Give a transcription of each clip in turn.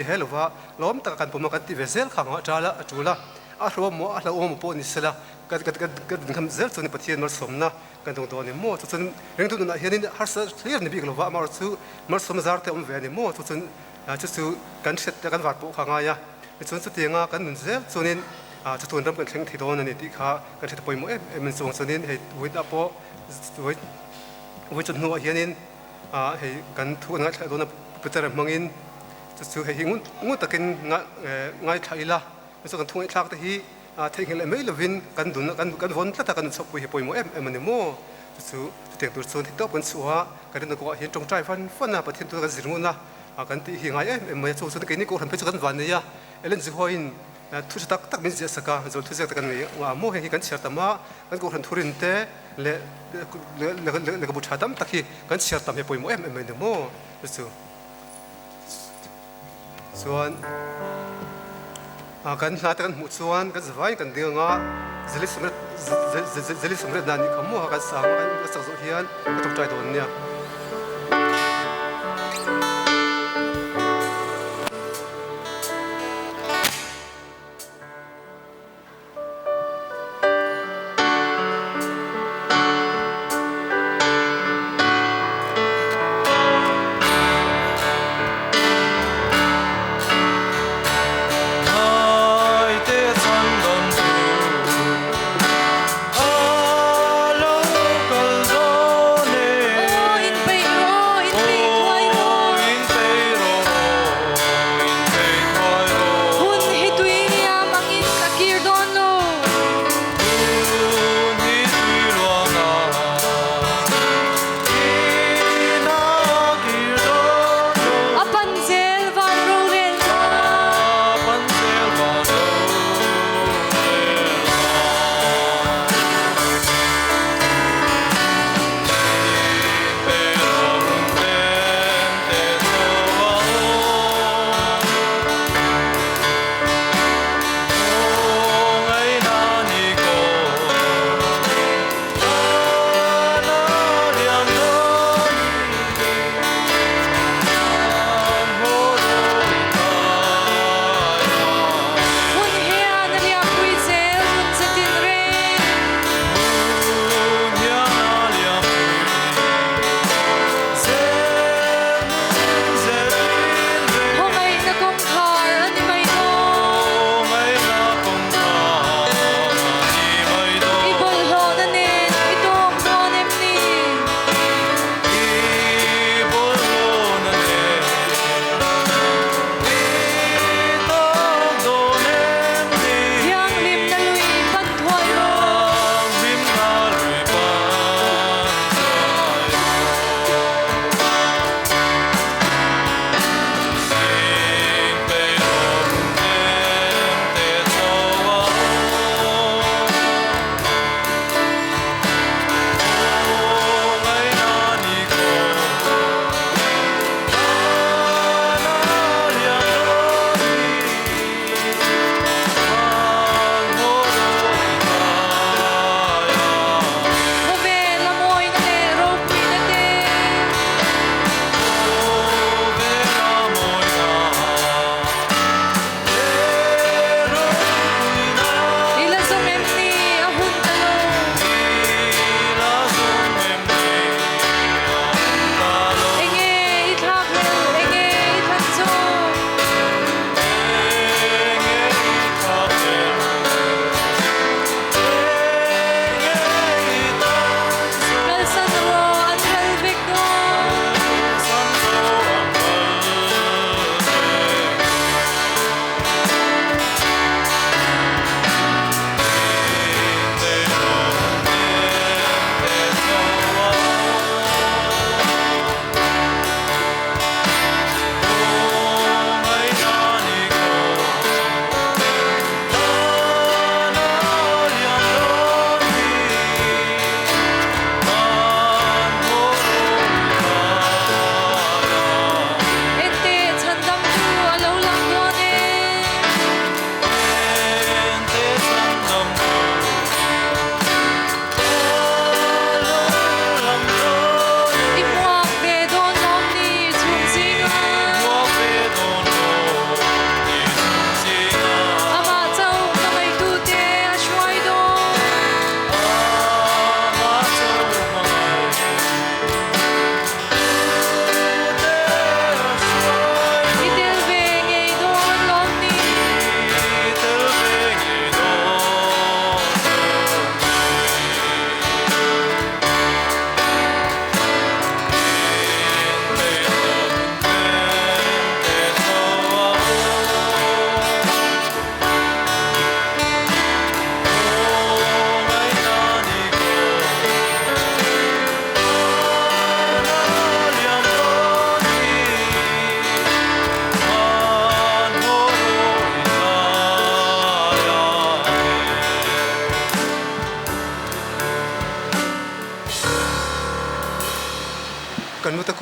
He lova lawm taka kan pawm a kan tih ve zel kha a ṭal a, a ṭul a, a hlauhawm maw a hlauhawm maw pawh ni sela kan kan kan kan dinkham zel chuan Pathian malsawmna kan dawng dawn a ni maw? Chu chuan ringtu nunah hianin harsa thlir ni bik lova amaherawh chu malsawmna zar te a awm ve a ni maw? Chu chuan chu chu kan hriat te kan var pawh kha a ngai a, tichuan chutianga kan nun zel chuanin chutun ram kan thleng thei dawn a ni tih kha kan hriat a pawimawh em em a ni. Chuvang chuanin hei vawiinah pawh vawi chawhnu ah hianin hei kan thu kan ngaithla dawn a Peter hmangin Chu chu hei hi ngun ngun takin ngaithla ila, chu kan thungaihthlak te hi theihnghilh leh mai lovin kan dun kan kan vawn tlat a, kan chhawkpui hi pawimawh em em a ni maw? Chu chu chutiang tur chuan theihtawp kan chhuah a, kan rinna kawngah hian tawngtai fan fan a, Pathian tuna kan zir ngun a, kan tih hi ngai em em mai a, chu chuan keini Kohhran phei chu kan van nei a, Ellen Zihuain thu tha tak tak min ziah sak a, zawl thu ziak te kan nei a maw heng hi kan chhiar tam a, kan Kohhran thurin te leh lehkhabu tha tam tak hi kan chhiar tam hi pawimawh em em mai a ni maw? Chu chu. Chuan kan hla te kan hmuh chuan kan zavaiin kan ding anga zeli sawmriat na nih kha maw kan sang a kan sak zawh hian ka tawngtai dawn nia.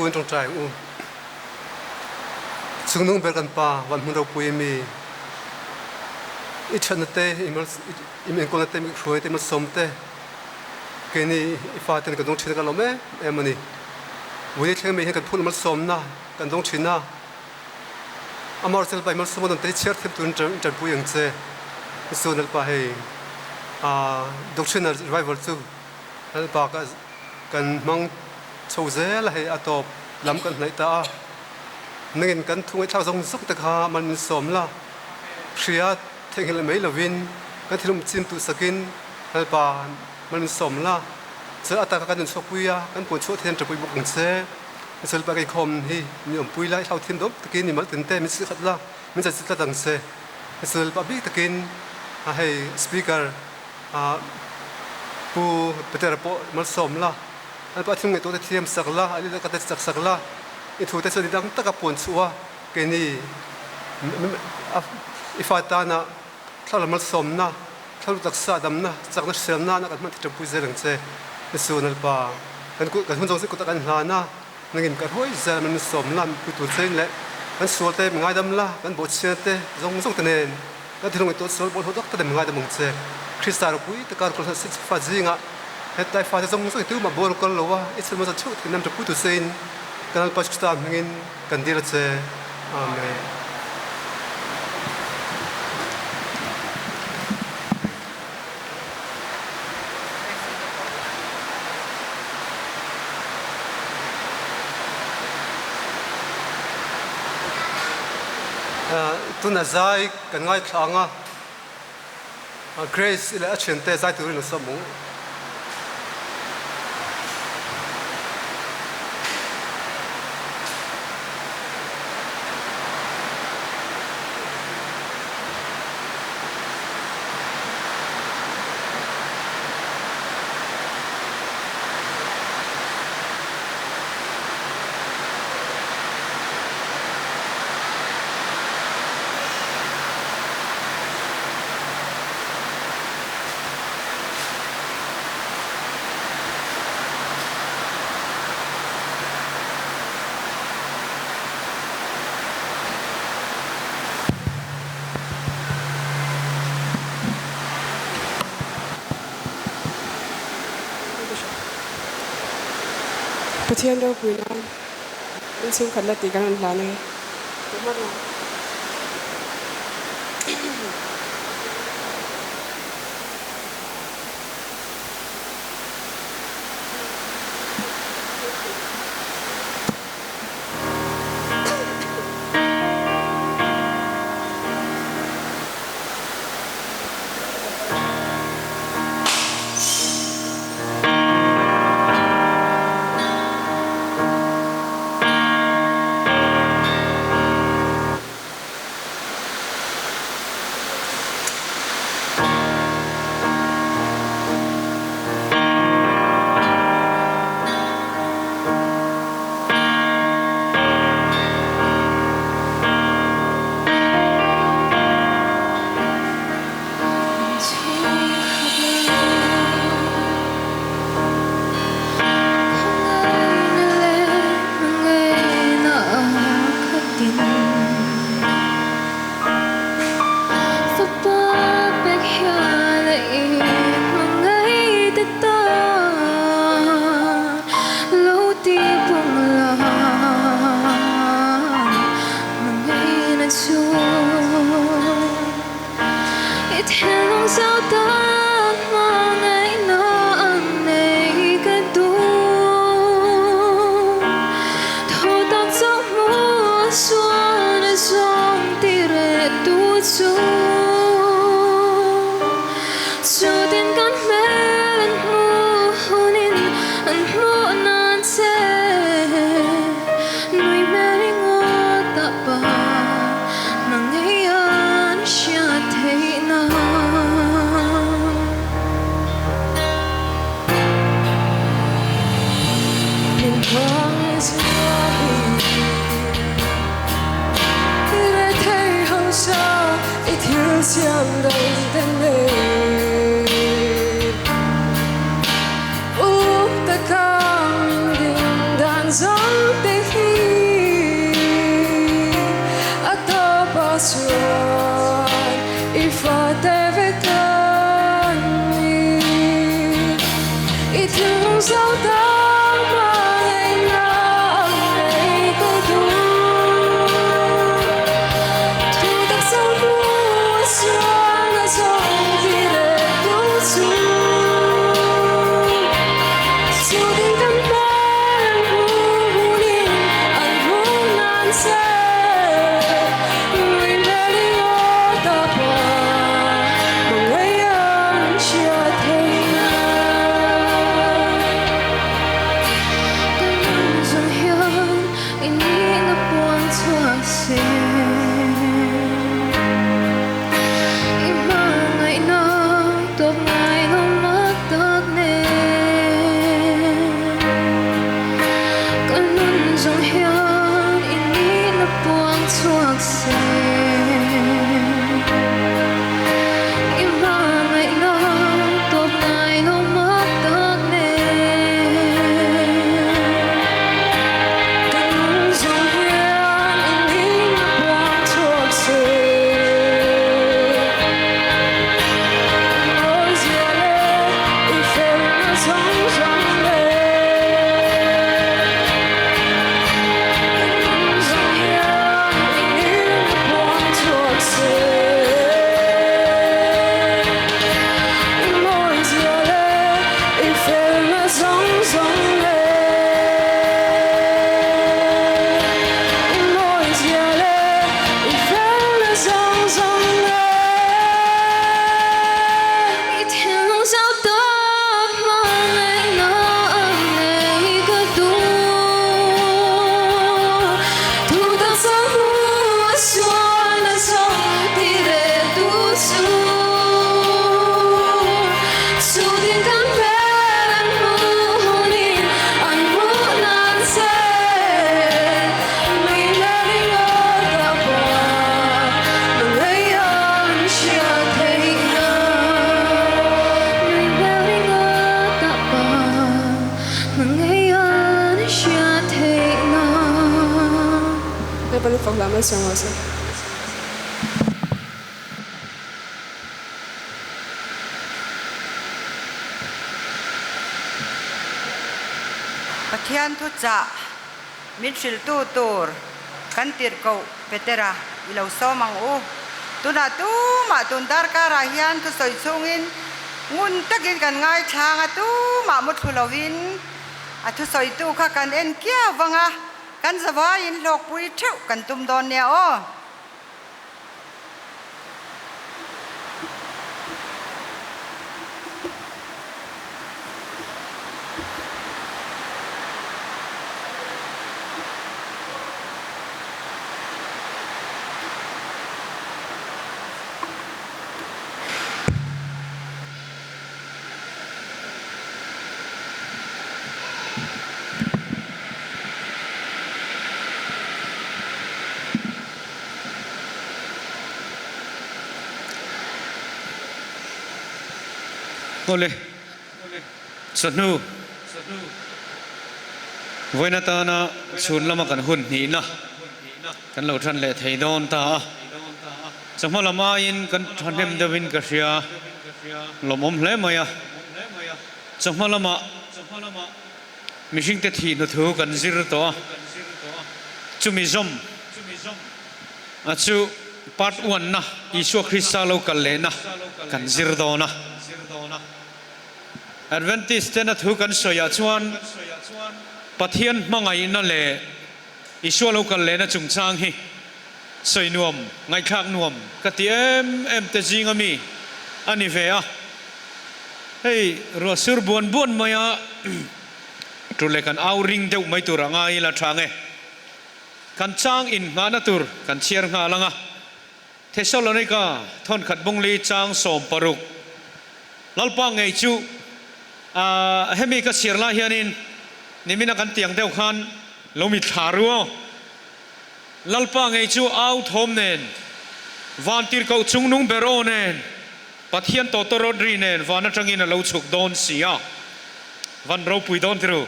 Kun ṭawngṭai ang u. Chungnung ber kan Pa, van hmun ropui mi, i ṭhatna te, i enkawlna te, i hruaina te, i malsawm te, keini i faten kan dawng ṭhin a kan lawm em em a ni. Vui thleng mi hian kan phun malsawmna kan dawng ṭhin a, Amaherawhchu Lalpa i malsawm a dawn te hi chhiar thiam turin ṭanpui ang che. Chuan Lalpa hei Doctrine Revival chu Lalpa ka kan hmang chho zel a, hei a tawp lam kan hnaih ta a, nangin kan thu ngaihthlak zawng zawng te kha mal min sawm la, hria theihnghilh mai lovin kan thilum chim tuh sakin Lalpa mal min sawm la, chuan a taka kan inchhuakpui a, kan puan chhuah theih an ṭapui bawk ang che. Lalpa ka inkhawm hi min awmpui la, i hlau thiam dawm takin mi mal tin te min chilh khat la, min chan chilh tlat ang che. Lalpa bik takin hei speaker Pu Petera pawh malsawm la, an pa thil ngaihtuah te thiam sak la, an inlaka te chak sak la, i thu te chuan i dang taka puan chhuah a, keini i fa tana thlarau malsawmna, thlarau taksa damna, chakna hriselna nana kan hman thei ṭanpui zel ang che. Jesu Lalpa, kan kut kan hun zawng zawng kutah kan hlan a, nangin ka hruai zel a, min sawm la, min pui tur chein leh kan sual te min ngaidam la, kan bawhchhiana te zawng zawng te nen. Kan thil ngaihtuah sual bawlhhlawh tak tak in ngaidam ang che. Krista ropui taka kawlhna fa zingah hetlai fate zawng zawng hi tumah bawr kal lo a, i chhun hmasa theuh theih nan ropui tu chein kan Lalpa Krista hmingin kan dil a che. Amen. Tuna zai kan ngaithla ang a, Grace leh a thiante zai turin an sawm ang. Pathian ropui nan inchhungkhat la tih kan rawn hlan e. chuan i fate vek an ni. I thinlung zo tak hmangaihna ang nei ka duh. Thu tak zo hmuh chuan a zawng ti leh tu chu. Chu ding kan hmel an hmuh hunin an hmuh nan che. Nui hmel i aw ta pa hmangaih an hriat theih nan. Ka nun zawng hian i nihna puan chhuak se. I hmangaihna tawp ngai lo mak tak nen. Ka nun zawng hian i nihna puan chhuak se. I hmangaihna tawp ngai lo mak tak nen. Ka nun zawng hian i nihna puan chhuak se. I mawizia leh i felna zawng zawng nen. Ka nun zawng hian i nihna puan chhuak se. I mawizia leh i felna zawng zawng nen. I mawizia leh i felna zawng zawng nen. I thinlung zau tak hmangaihna ang nei ka duh. Thu tak zawng hmuh chuan a zawng ti leh tu chu. Chu ding kan hmel an hmuh hunin an hmuh nan che. Nui hmel i aw ta pa hmangaih an hriat theih nan. Nui hmel i aw ta pa hmangaih an hriat theih nan. Lalpan i fak lam a siam rawh se. Pathian thuchah min hrilhtu tur kan tirhkoh Petera i lo sawm ang u. Tunah tumah tun darkarah hian thusawi chungin ngun takin kan ngaithlang a, tumah muthlu lovin a thusawitu kha kan en kiau vang a, kan zavaiin hlawkpui theuh kan tum dawn nia aw. Awle, chawhnu vawiin atana chhun lama kan hun hnihna kan lo tan leh thei dawn ta a. Chawhma lam aiin kan thahnem deuhin ka hria, lawmawm hle mai a. Chawhma lamah mihringte thih hnuthu kan zir tawh a, chumi zawm a chu part one na Isua Krista lo kal lehna kan zir dawn a. Adventist tena thu kan sawiah chuan Pathian hmangaihna leh Isua lo kal lehna chungchang hi sawi nuam, ngaihthlak nuam ka ti em em te zinga mi a ni ve a. Hei ruah sur buan buan mai a, tu leh kan au ring deuh mai tur a ngai ila tha nge. Kan chang inngahna tur kan chhiar nghal ang a. Thesalonika thawnkhat bungli chang 16 Lalpa ngei chu a hemi ka chhiar lai hianin nimina kan tiang deuh khan lo mi thla ru aw. Lalpa ngei chu au thawm nen, van tirhkoh chungnung ber aw nen, Pathian tawtawrawt ri nen van atangin a lo chhuk dawn si a. Van ropui dawn ti ru.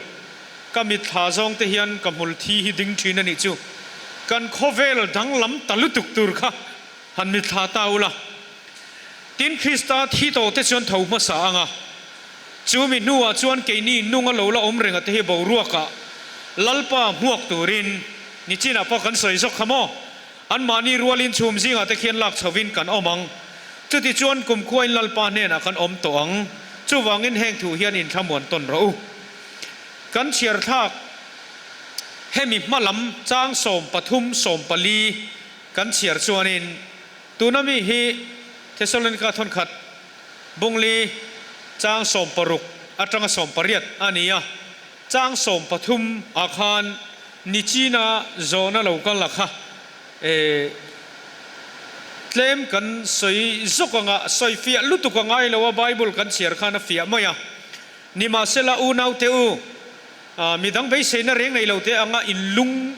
Ka mitthla zawng te hian ka hmul thi hi ding thin a nih chu. Kan khawvel danglam ta lutuk tur kha. Han mitthla ta ula. Tin, Krista thi tawhte chuan tho hmasa ang a, chu mi hnuah chuan keini nunga lo la awm renga te hi boruakah Lalpa hmuak turin nichinah pawh kan sawi zawk kha maw? Anmahni rualin chhum zingah te khian lak chhovin kan awm ang. Chutichuan kumkhuain Lalpa hnenah kan awm tawh ang. Chuvangin heng thu hian inthlamuan tawn rawh u. Kan chhiar thlak hemi hma lam chang 13 14 kan chhiar chuanin tuna mi hi Thesalonika thawnkhat bungli chang 16 atanga 18 a ni a, chang 13 ah khan Nichina zawhna lo kal a kha e tlem kan sawi zawk anga sawi fiah lutuk a ngai lo a, Bible kan chhiar khan a fiah mai a. Nimahsela unaute u, midang beiseina reng nei lo te anga inlung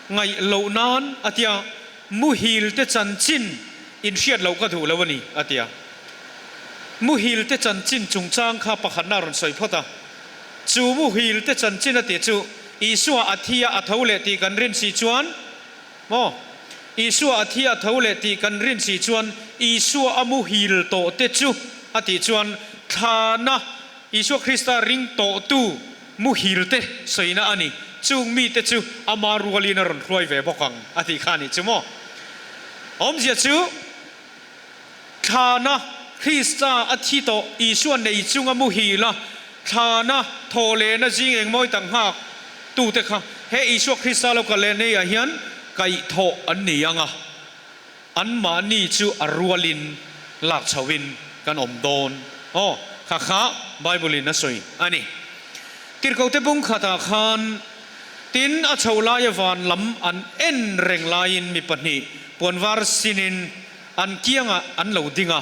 ngaih loh nan a tia, muhil te chanchin inhriat loh ka duh lo a ni a tia. Muhil te chanchin chungchang kha pakhatna a rawn sawi phawt a. Chu muhil te chanchin a tih chu Isua a thi a a tho leh tih kan rin si chuan maw? Isua a thi a tho leh tih kan rin si chuan Isua a muhil tawh te chu a tih chuan thlana Isua Krista ring tawhtu muhil te sawina a ni. Chung mite chu ama rualin a rawn hruai ve bawk ang a tih kha a nih chu maw? Awmzia chu thlana Krista a thi tawh Isua nei chunga muhil a thlana thaw lehna zing engmawi tak nghak tute kha he Isua Krista lo kal leh neiah hian kaihthawh an ni ang a. Anmahni chu a rualin lak chhoin kan awm dawn aw, kha kha Bible-in a sawi a ni. Tirhkohte bung khatah khan tin a chho laia van lam an en reng laiin mi pahnih puanvar sinin an kiangah an lo ding a.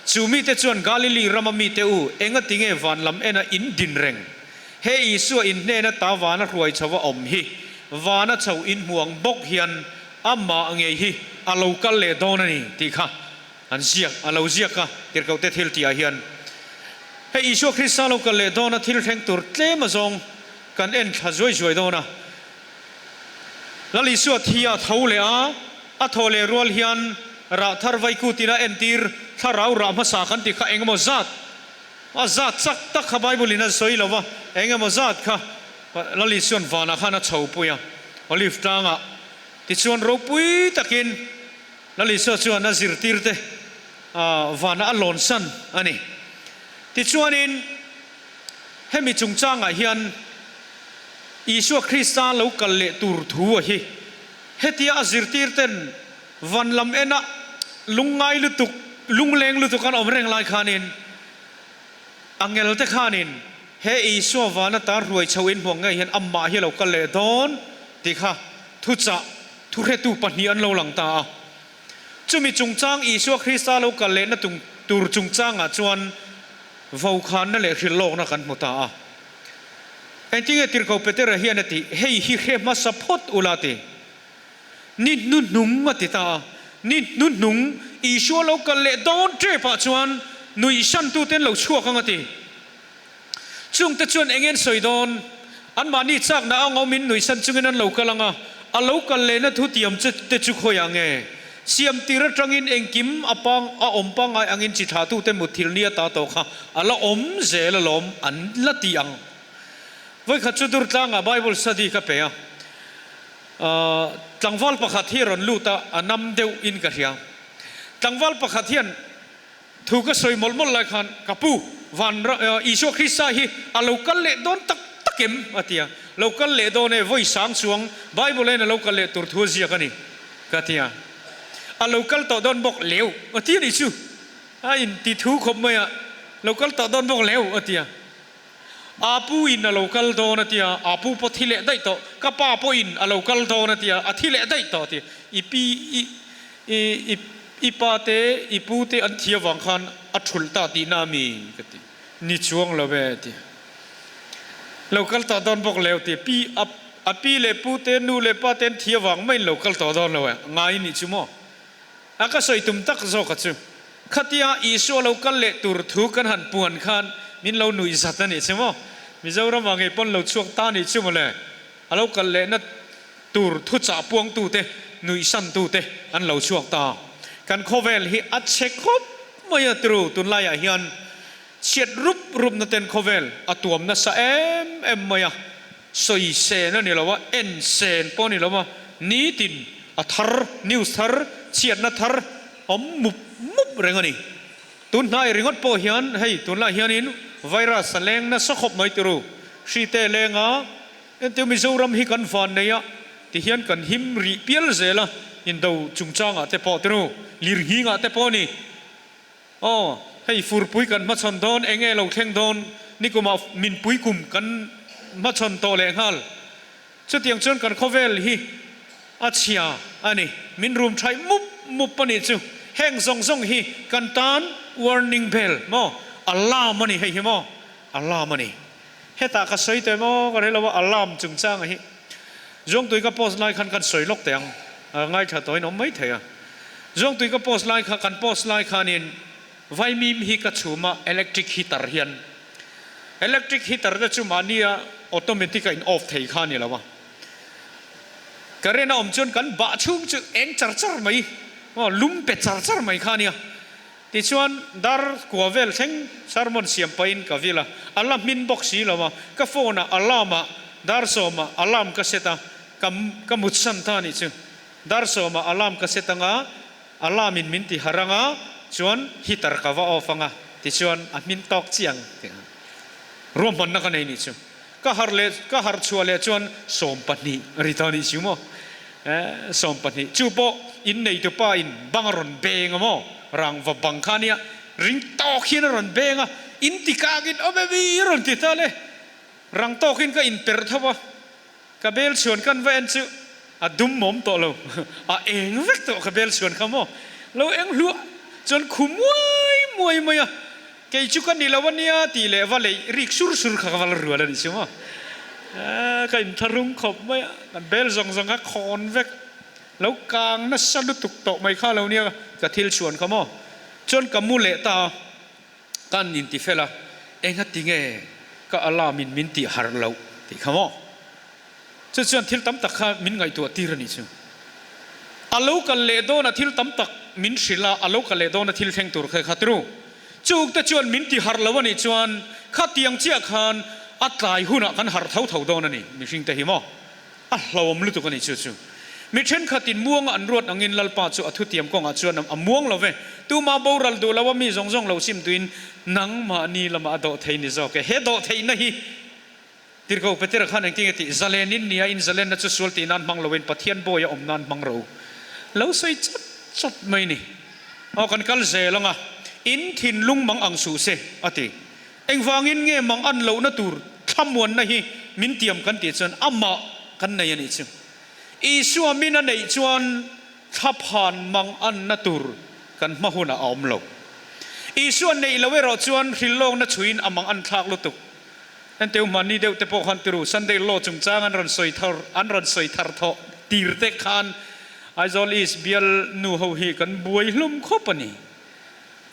Chu mite chuan Galili rama mite u, engati nge van lam ena in din reng? He Isua in hnena ta vana hruai chho a awm hi, vana chho in hmuang bawk hian Amah ngei hi a lo kal leh dawn a ni tih kha an ziak, a lo ziak a, tirhkohte thil tihah hian. Hei Isua Krista lo kal leh dawna thil thleng tur tlem azawng kan en thla zuai zuai dawn a. Lal Isua thi a tho leh a, a thaw leh rual hian rah thar vaiku tina entir thlarau rah hmasa kan tih kha engemaw zat, a zat chak tak kha Bible in a sawi lo va, engemaw zat kha Lal Isua'n vanah khan a chhopui a, Olive tlangah. Tichuan ropui takin Lal Isua chuan a zirtirte vanah a lawnsan a ni. Tichuanin hemi chungchangah hian Isua Krista lo kal leh tur thu a hi hetia a zirtirten van lam ena lungngai lutuk, lungleng lutuk an awm reng lai khanin Angelte khanin he Isua vana tar hruai chho in hmuang ngei hian amah hi a lo kal leh dawn tih kha thuchah thuhretu pahnih an lo lang ta a. Chumi chungchang Isua Krista lo kal lehna tur chungchangah chuan vokhanna leh hrilhlawkna kan hmu ta a. Engtinge Tirhkoh Petera hian a tih, Hei hi hre hmasa phawt ula ti. Ni hnuhnung a ti ta a. Ni hnuhnung Isua lo kal leh dawn tepah chuan nuihsantuten lo chhuak ang a ti. Chungte chuan eng en sawi dawn? Anmahni chakna ang awmin nuihsan chungin an lo kal ang a, a lo kal lehna thu tiam che te chu khawiah nge? Siam tir atangin engkim a pang a awm pangngai angin chi thlahtute mutthil ni ata tawh kha a la awm zel alawm an la ti ang. Vawikhat chu Durtlangah Bible study ka pe a. Tlangval pakhat hi a rawn lut a, a nam deuh in ka hria. Tlangval pakhat hian thu ka sawi mawlh mawlh lai khan, Ka pu, van Isua Krista hi a lo kal leh dawn tak tak em? a ti a. Lo kal leh dawn e, vawi sang chuang Bible en a lo kal leh tur thu a ziak a ni, ka ti a. A lo kal tawh dawn bawk leu, a ti a nih chu. A inti thu khawp mai a, Lo kal tawh dawn bawk leu, a ti a. Apu in a lo kal dawn a tia, Apu pawh thi leh daih tawh, ka pa pawh in a lo kal dawn a tia, a thi leh daih tawh a ti. I pi, i, i, i, i pa te, i pu te an thi avang khan a thulh ta tihna a mi? ka ti. Ni chuang lo e a ti. Lo kal tawh dawn bawk leu ti. Pi, a, a pi leh pu te, nu leh pa te an thi avang maiin lo kal tawh dawn lo e, ngai nih chu maw? A ka sawi tum tak zawk a chu. Khatia Isua lo kal leh tur thu kan han puan khan min lo nuih zat a nih che maw? Mizoram ah ngei pawn lo chhuak ta nih chu mawle. A lo kal lehna tur thuchah puangtute, nuihsantute an lo chhuak ta. Kan khawvel hi a chhe khawp mai a tru tunlaiah hian chhiat rup rup na ten khawvel a tuam nasa em em mai a, sawi sen a ni lo a, en sen pawh a ni lo a, nitin a thar news thar chhiatna thar awm mup mup reng a ni. Tun hnai ringawt pawh hian hei tunlai hianin virus a leng nasa khawp mai turu hri te leng a, Entiu Mizoram hi kan van nei a ti hian kan him rih pial zel a, indo chungchangah te pawh tenu lirnghingah te pawh a ni. Aw, hei furpui kan hmachhawn dawn, enge lo thleng dawn, nikumah minpui kum kan hmachhawn tawh leh nghal. Chutiang chuan kan khawvel hi a chhia a ni, min rum thaih mup mup a nih chu. Heng zawng zawng hi kan tan warning bell maw, alarm a ni hei hi maw, alarm a ni. Hetah ka sawi teh maw ka relo a, alarm chungchanga hi Zuangtui ka post lai khan kan sawi lawk teh ang, ngaithla tawhin awm mai thei a. Zuangtui ka post lai kha kan post lai khanin vaimim hi ka chhum a, electric heater hian electric heater te chu mahnia automatic a in off thei kha a ni lo a, current a awm chuan kan bah chhung chu eng char char mai, lum pe char char mai kha a nia. Tichuan, dar kua vel thleng sermon siam pahin ka vil a, a la hmin bawk si lo a, ka phone ah alarm ah dar sawmah alarm ka set a, ka ka mutsan ta anih chu. Dar sawmah alarm ka set anga, alarm in min ti harh anga, chuan heater ka va off anga, tichuan a hmin tawk chiang tih a ruahmanna ka nei nih chu. Ka harh leh ka harh chhuah leh chuan 20 a ri ta anih chu maw? Eh, 20. Chu pawh inneitu pa in bang a rawn beng a maw? Rangva bang kha ania ring tawk hian a rawn beng a, in ti kak in awm em i rawn ti ta le. Rang tawk in ka in perh tho a, ka bel chhuan kan va en chu a dum awm tawh lo, a eng vek tawh ka bel chhuan kha maw? Lo eng hluah chuan khu muai muai mai a. Kei chu ka ni lo a nia tih leh va leih rik sur sur kha ka va la rual a nih chu maw. Ka inthlahrung khawp mai a, kan bel zawng zawng kha khawn vek lo kang nasa lutuk tawh mai kha lo nia ka thil chhuan kha maw. Chuan ka mu leh ta a, ka an inti fel a, enga ti nge ka alarm in min tih harh loh tih kha maw. Chu chuan thil tam tak kha min ngaihtuah tir a nih chu. A lo kal leh dawn a thil tam tak min hrilh a, a lo kal leh dawn a thil thleng tur kha kha tru. Chuk te chuan min ti harh lo a nih chuan khatiang chiah khan a tlai hunah kan harh tho tho dawn a ni mihring te hi maw? A hlauhawm lutuk a ni chu chu. Mi thenkhatin muanga an ruat angin Lalpa chu a thutiam kawngah chuan a muang lo ve. Tuma boral duh lo a mi zawng zawng lo sim tuin nangmahni lamah a dawh thei ni zawk e. He dawh theihna hi Tirhkoh Petera khan engtin nge tih? Zalen in nia, in zalenna chu sual tih nan hmang loin Pathian bawi a awm nan hmang ro lo sawi chat chat mai ni. Aw kan kal zel ang a, in thinlung mang ang suh se, a ti. Engvangin nge mang an lohna tur thlamuanna hi min tiam kan tih chuan amah kan nei a nih chu. Isua min a neih chuan thlaphan mang anna tur kan hma hunah a awm lo. Isua neih lo erawh chuan hrilhlawkna chhuiin a mang an thlak lutuk. Enteu hmanni deuh te pawh khan tiru Sunday law chungchang an rawn sawi thar an rawn sawi thar thawh tir te khan Aizawl East bial nu ho hi kan buai hlum khawp a ni.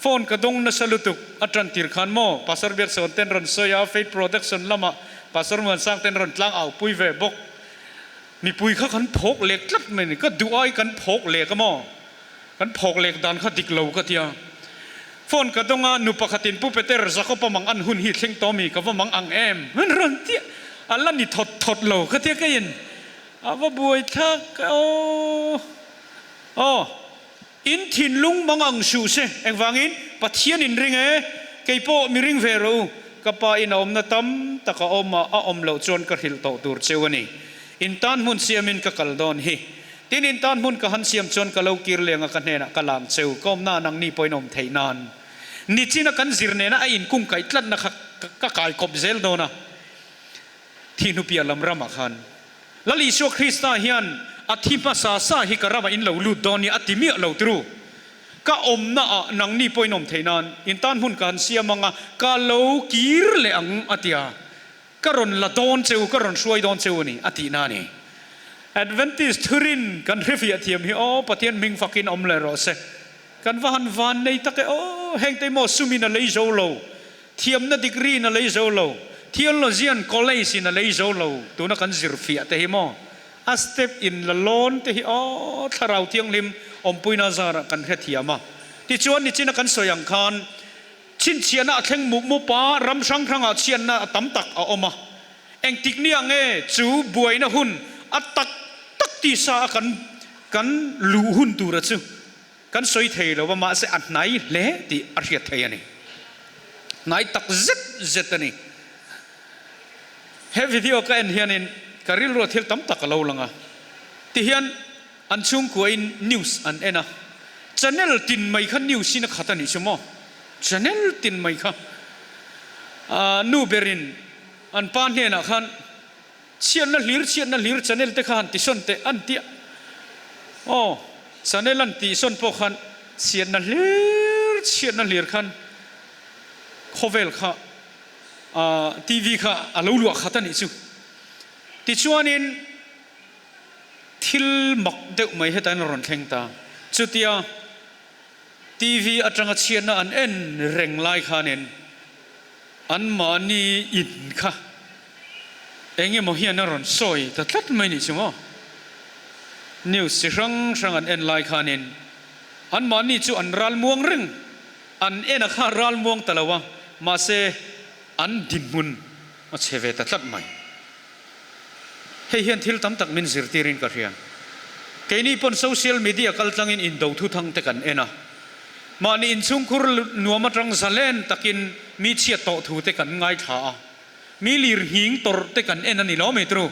Phone ka dawng nasa lutuk a tan tir khan maw Pastor Biaksawn ten rawn sawi a, Faith Production lamah Pastor Muansang ten rawn tlang au pui ve bawk. Mipui kha kan phawk lek tlat mai a ni. Ka duh ai kan phawk lek a maw? Kan phawk lek dan kha dik lo ka tia. Phone ka dawng a, nu pakhatin Pu Peter, Jacob-a mang an hun hi thleng tawh mi ka va mang ang em? An rawn tia, a la ni thawt thawt lo ka tia keiin a va buai thlak aw. Aw, in thinlung mang ang suh se, engvangin Pathian in ring e, kei pawh mi ring ve rawh u, ka pa in a awmna tam tak a awm a, a awm loh chuan ka hrilh tawh tur cheu a ni. In tan hmun siamin ka kal dawn hi. Tin, in tan hmun ka han siam chuan ka lo kir leng a, ka hnenah ka lang cheu, ka awmna nangni pawhin awm theih nan. Nichina kan zir nena a inkung kaih tlatna kha ka kai kawp zel dawn a, thi hnupiah lam ramah khan Lal Isua Krista hian a thi hmasa sa hi ka ramah in lo lut dawn nia a ti miah lo tru. Ka awmna ah nangni pawhin awm theih nan in tan hmun ka han siam ang a, ka lo kir leh ang a ti a. Ka rawn la dawn che u, ka rawn hruai dawn che u a ni, a tihna a ni. Adventist thurin kan hrefiah thiam hi aw, Pathian hming fakin awm leh rawh se. Kan va han van nei tak e aw, hengte maw sumin a lei zo lo, thiamna degree in a lei zo lo, theologian college in a lei zo lo, tuna kan zirfiah te hi maw, a step in la lawn te hi aw, Thlarau Thianghlim Awmpuina zarah kan hrethiam a. Tichuan, nichina kan sawi ang khan chhinchhiahna a thleng mup mup a, ram hrang hrangah chhiatna a tam tak a awm a. Engtik nia nge chu buaina hun a tak tak tisa a kan kan luh hun tura chu kan sawi thei lo a, mahse a hnai hle tih a hriat thei a ni. Hnai tak zet zet a ni. He video ka en hianin ka rilru a thil tam tak a lo lang a, tihian an chhungkuain news an en a, channel tin mai kha news in a khat a nih chu maw? Channel tin mai kha nu berin an pa hnenah khan chhiatna hlir chhiatna hlir channel te kha han tisawn teh an ti a, aw channel an tihsawn pawh khan chhiatna hlir chhiatna hlir khan khawvel kha TV kha a lo luah khat a nih chu. Tichuanin thil mak deuh mai hetain a rawn thleng ta. Chutia TV atanga chhiatna an en reng lai khanin anmahni in kha eng emaw hian a rawn sawi ta tlat mai nih chu maw. News chi hrang hrang an en lai khanin anmahni chu an ral muang reng. An en a kha ral muang ta lo a, mahse an dinhmun a chhe ve ta tlat mai. Hei hian thil tam tak min zirtirin ka hria. Keini pawn social media kal tlangin indo thuthang te kan en a, mahni inchhungkhur nuam atang zalen takin mi chhiat tawh thu te kan ngaithla a, mi lir nghing tawrh te kan en a ni lo mai tru.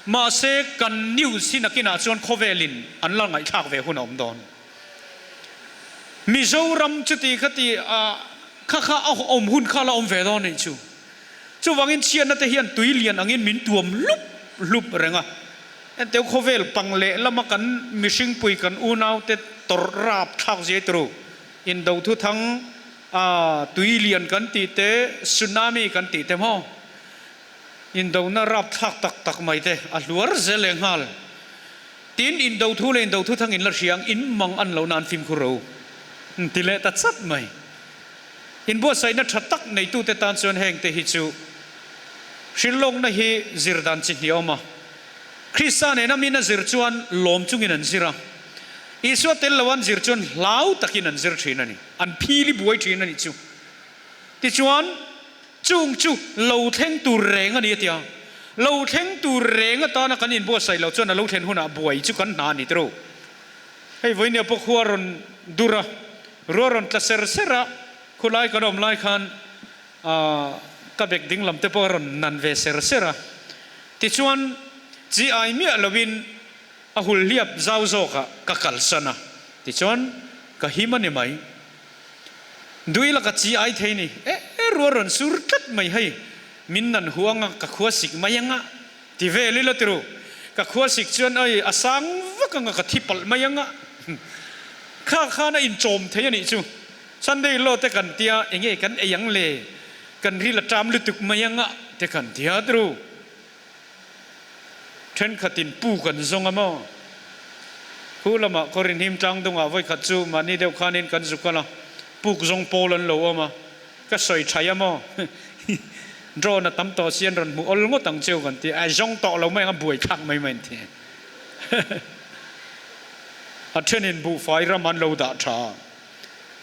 Mahse kan news hi nakinah chuan khawvelin an la ngaihthlak ve hun a awm dawn. Mizoram chuti khati a kha kha a awm hun kha la awm ve dawn anih chu. Chuvangin chhiatna te hian tui lian angin min tuam hlup hlup reng a. Enteu khawvel pang leh lama kan mihringpui kan unaute tawrh rap thlak zia turu indo thuthang a tui lian kan tih te tsunami kan tih te maw indona rap thlak tak tak mai te a hluar zel leh nghal. Tin, indo thu leh indo thuthang in la hria ang, in mang an lo nan fimkhur ro ti leh ta chat mai. Inbuatsaihna tha tak neitute tan chuan heng te hi chu hrilhlawkna hi zir dan chi hnih a awm a. Krista nena min a zir chuan lawm chungin an zir a, Isua tel lo an zir chuan hlau takin an zir thin a ni, an phili buai thin a nih chu. Tichuan, Chung chu lo thleng tur reng a ni a ti a, lo thleng tur reng atana kan inbuatsaih loh chuan a lo thlen hunah buai chu kan hna a ni tiro. Hei vawinia pawh khua rawn dur a, ruah rawn tla ser ser a, khulai kan awm lai khan ka bek ding lam te pawh a rawn nan ve ser ser a, tichuan chi ai miah loin a hul hliap zau zawkah ka kalsan a, tichuan ka him a ni mai. Dui laka chi ai thei ni. E e rual rawn sur tlat mai hei. Min nan hu anga ka khua sik mai anga ti vel ila tiru. Ka khua sik chuan ai a sang vak anga ka thi palh mai anga. Kha khan a inchawm thei a nih chu. Sunday law te kan tia enge kan ei ang le kan ril a ṭam lutuk mai anga te kan tia tiru. Thenkhatin pu kan zawng a maw? Khu lamah Korin him tlang dungah vawikhat chu mahni deuh khanin kan zu kal a, puk zawng pawl an lo awm a, ka sawi thai a maw? Drone a tam tawh si an rawn hmu awl ngawt ang cheu kan ti a, zawng tawh lo mai ang a buai thlak mai mai an ti. A thenin buhfai ram an lo dah tha a,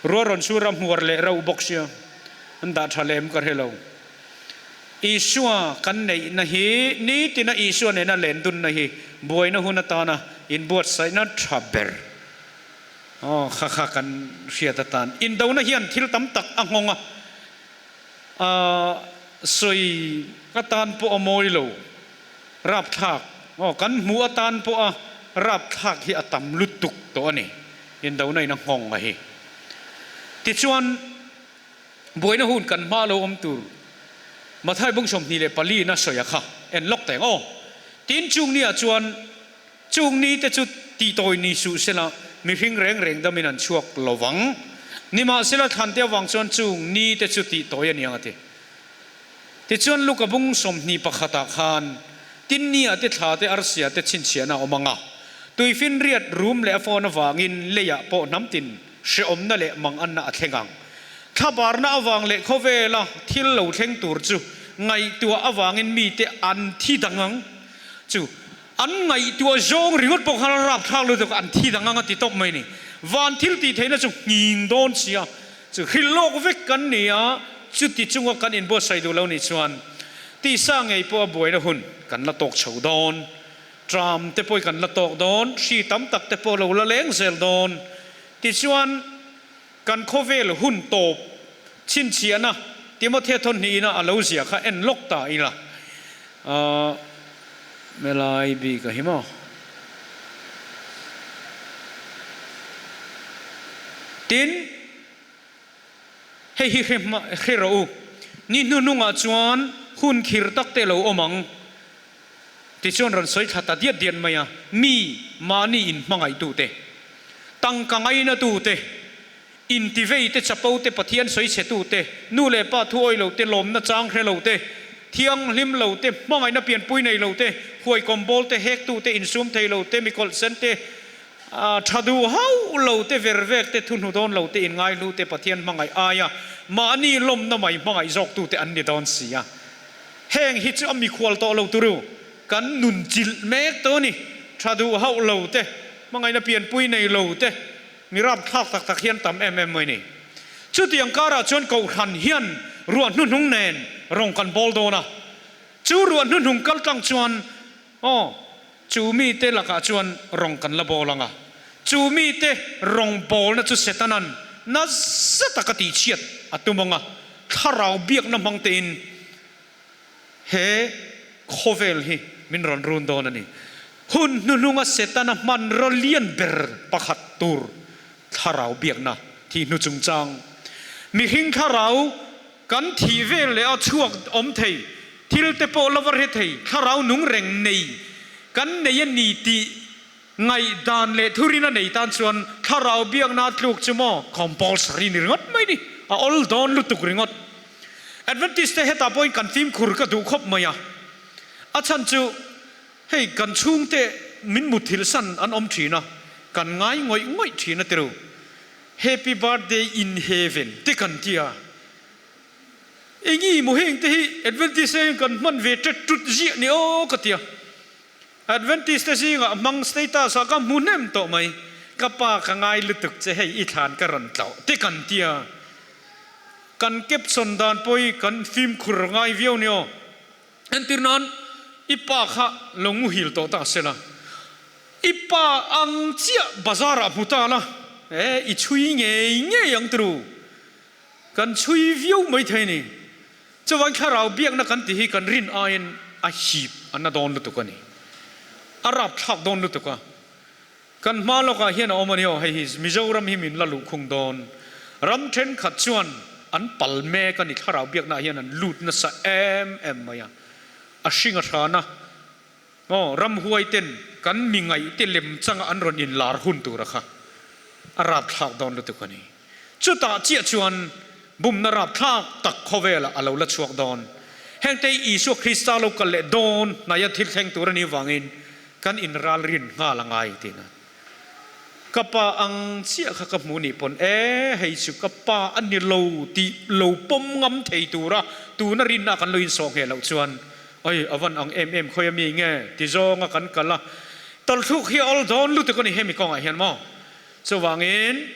ruah rawn sur a hmuar leh reuh bawk sia, an dah tha lem ka hre lo. Isua kan neihna hi nitina Isua nena len dunna hi buaina hun atana inbuatsaihna tha ber aw kha kha kan hriat atan indona hian thil tam tak a nghawng a, a sawi atan pawh a mawi lo rapthlak aw kan hmuh atan pawh a rapthlak hi a tam lutuk tawh a ni indona in a nghawng a hi tichuan. Buaina hun kan hma lo awm tur Mathai bung 24 in a sawi a kha en lawk teng aw. Tin chung ni ah chuan chung ni te chu tihtawi ni suh sela mihring reng reng dam in an chhuak lo vang. Nimahsela thlan te avang chuan chung ni te chu tihtawi a ni ang a ti. Tichuan Luka bung 21 ah khan tin ni ah te thla te arsia te chhinchhiahna a awm ang a, tuifinriat rum leh a fawn avangin lei ah pawh hnam tin Hreawmna leh manganna a thleng ang. Thlabarna avang leh khawvela thil lo thleng tur chu ngaihtuah avangin mite an thi dang ang chu. An ngaihtuah zawng ringawt pawh khan a rapthlak lutuk an thi dang ang a ti tawp mai ni. Van thil tih theihna chu nghing dawn sia, chu hrilh lawk vek kan ni a, chuti chunga kan inbuatsaih duh lo nih chuan tisa ngei pawh a buaina hun kan la tawk chho dawn. Tram te pawh kan la tawk dawn, hri tam tak te pawh lo la leng zel dawn. Tichuan kan khawvel hun tawp chhinchhiahna Timothea thawnhnihin a lo ziah kha en lawk ta ila. Ahh helai bik a hi maw? Tin, hei hi hre hma hre rawh u, ni hnuhnungah chuan hun khir tak te lo awm ang. Tichuan rawn sawi thla ta diat diat mai a, mi mahni inhmangaihtute, tangka ngainatute, intiveite, chapote, Pathian sawichhetute, nu leh pa thu awih lote, lawmna chang hre lote, thianghlim lote, hmangaihna pianpui nei lote, huaikawm bawlte, hektute, insum thei lote, mikawlhsente, tha duh hauh lote, vervekte, thuhnu dawn lote, inngaihlute, Pathian hmangaih aia mahni lawmna mai hmangaih zawktute an ni dawn si a. Heng hi chu a mikhual tawh lo turu, kan nun chilh mek tawh a ni. Tha duh hauh lo te, hmangaihna pianpui nei lo te, mi rapthlak tak tak hian tam em em mai ni. Chutiang karah chuan Kohhran hian ruah hnuhnung nen rawng kan bawl dawn a, chu ruah hnuhnung kal tlang chuan aw chu mite lakah chuan rawng kan la bawl ang a, chu mite rawng bawlna chu Setanan nasa taka tihchhiat a tum ang a, thlarau biakna hmang tein he khawvel hi min rawn run dawn a ni. Hun hnuhnunga Setana hmanraw lian ber pakhat tur thlarau biakna thih hnu chungchang mihring thlarau kan thih vel leh a chhuak awm thei thil te pawh la va hre thei thlarau nung reng nei kan nei a ni tih ngaihdan leh thurin a nei tan chuan thlarau biakna tluk chu maw compulsory ni ringawt mai ni a awl dawn lutuk ringawt. Adventist te hetah pawhin kan fimkhur ka duh khawp mai a, a chhan chu hei kan chhungte min muthilh san an awm thin a, kan ngai ngawih ngawih thin a tiru. Happy birthday in heaven te kan tia. Engi maw heng te hi Adventist te hian kan hman ve tet tut ziah ni aw ka tia. Adventist te zingah hmang status ah ka hmu hnem tawh mai. Ka pa ka ngai lutuk che hei i thlan ka rawn tlauh te kan tia. Kan caption dan pawh hi kan fimkhur ngai viau ni aw. Entir nan i pa kha lo muhil tawh ta sela. I pa ang chiah bazar ah hmu ta la e i chhui ngei ngei ang turu. Kan chhui viau mai thei ni. Chuvang thlarau biakna kan ti hi kan rin aiin a hip a na dawn lutuk a ni. A rapthlak dawn lutuk a. Kan hma lawkah hian a awm a ni aw, hei hi Mizoram hi min la luhkhung dawn. Ram thenkhat chuan an pal mek a ni, thlarau biaknaah hian an lut nasa em em mai a. A hring a hran a, aw ramhuai ten kan mi ngaihte lem changa an rawn inlar hun tura kha a rapthlak dawn lutuk a ni. Chutah chiah chuan bumna rapthlak tak khawvelah a lo la chhuak dawn. Hengte hi Isua Krista lo kal leh dawn hnaia thil thleng tur a nih vangin kan inralrin nghal a ngai tiin a Ka pa ang chiah kha ka hmu nih pawn e, hei chu ka pa a ni lo tih lo pawm ngam thei tura tuna rinna kan lo insawh ngheh loh chuan oi a van ang em em khawi a mi nge ti zawnga kan kal a tawlthluk hi a awl dawn lutuk a ni hemi kawngah hian maw Chuvangin,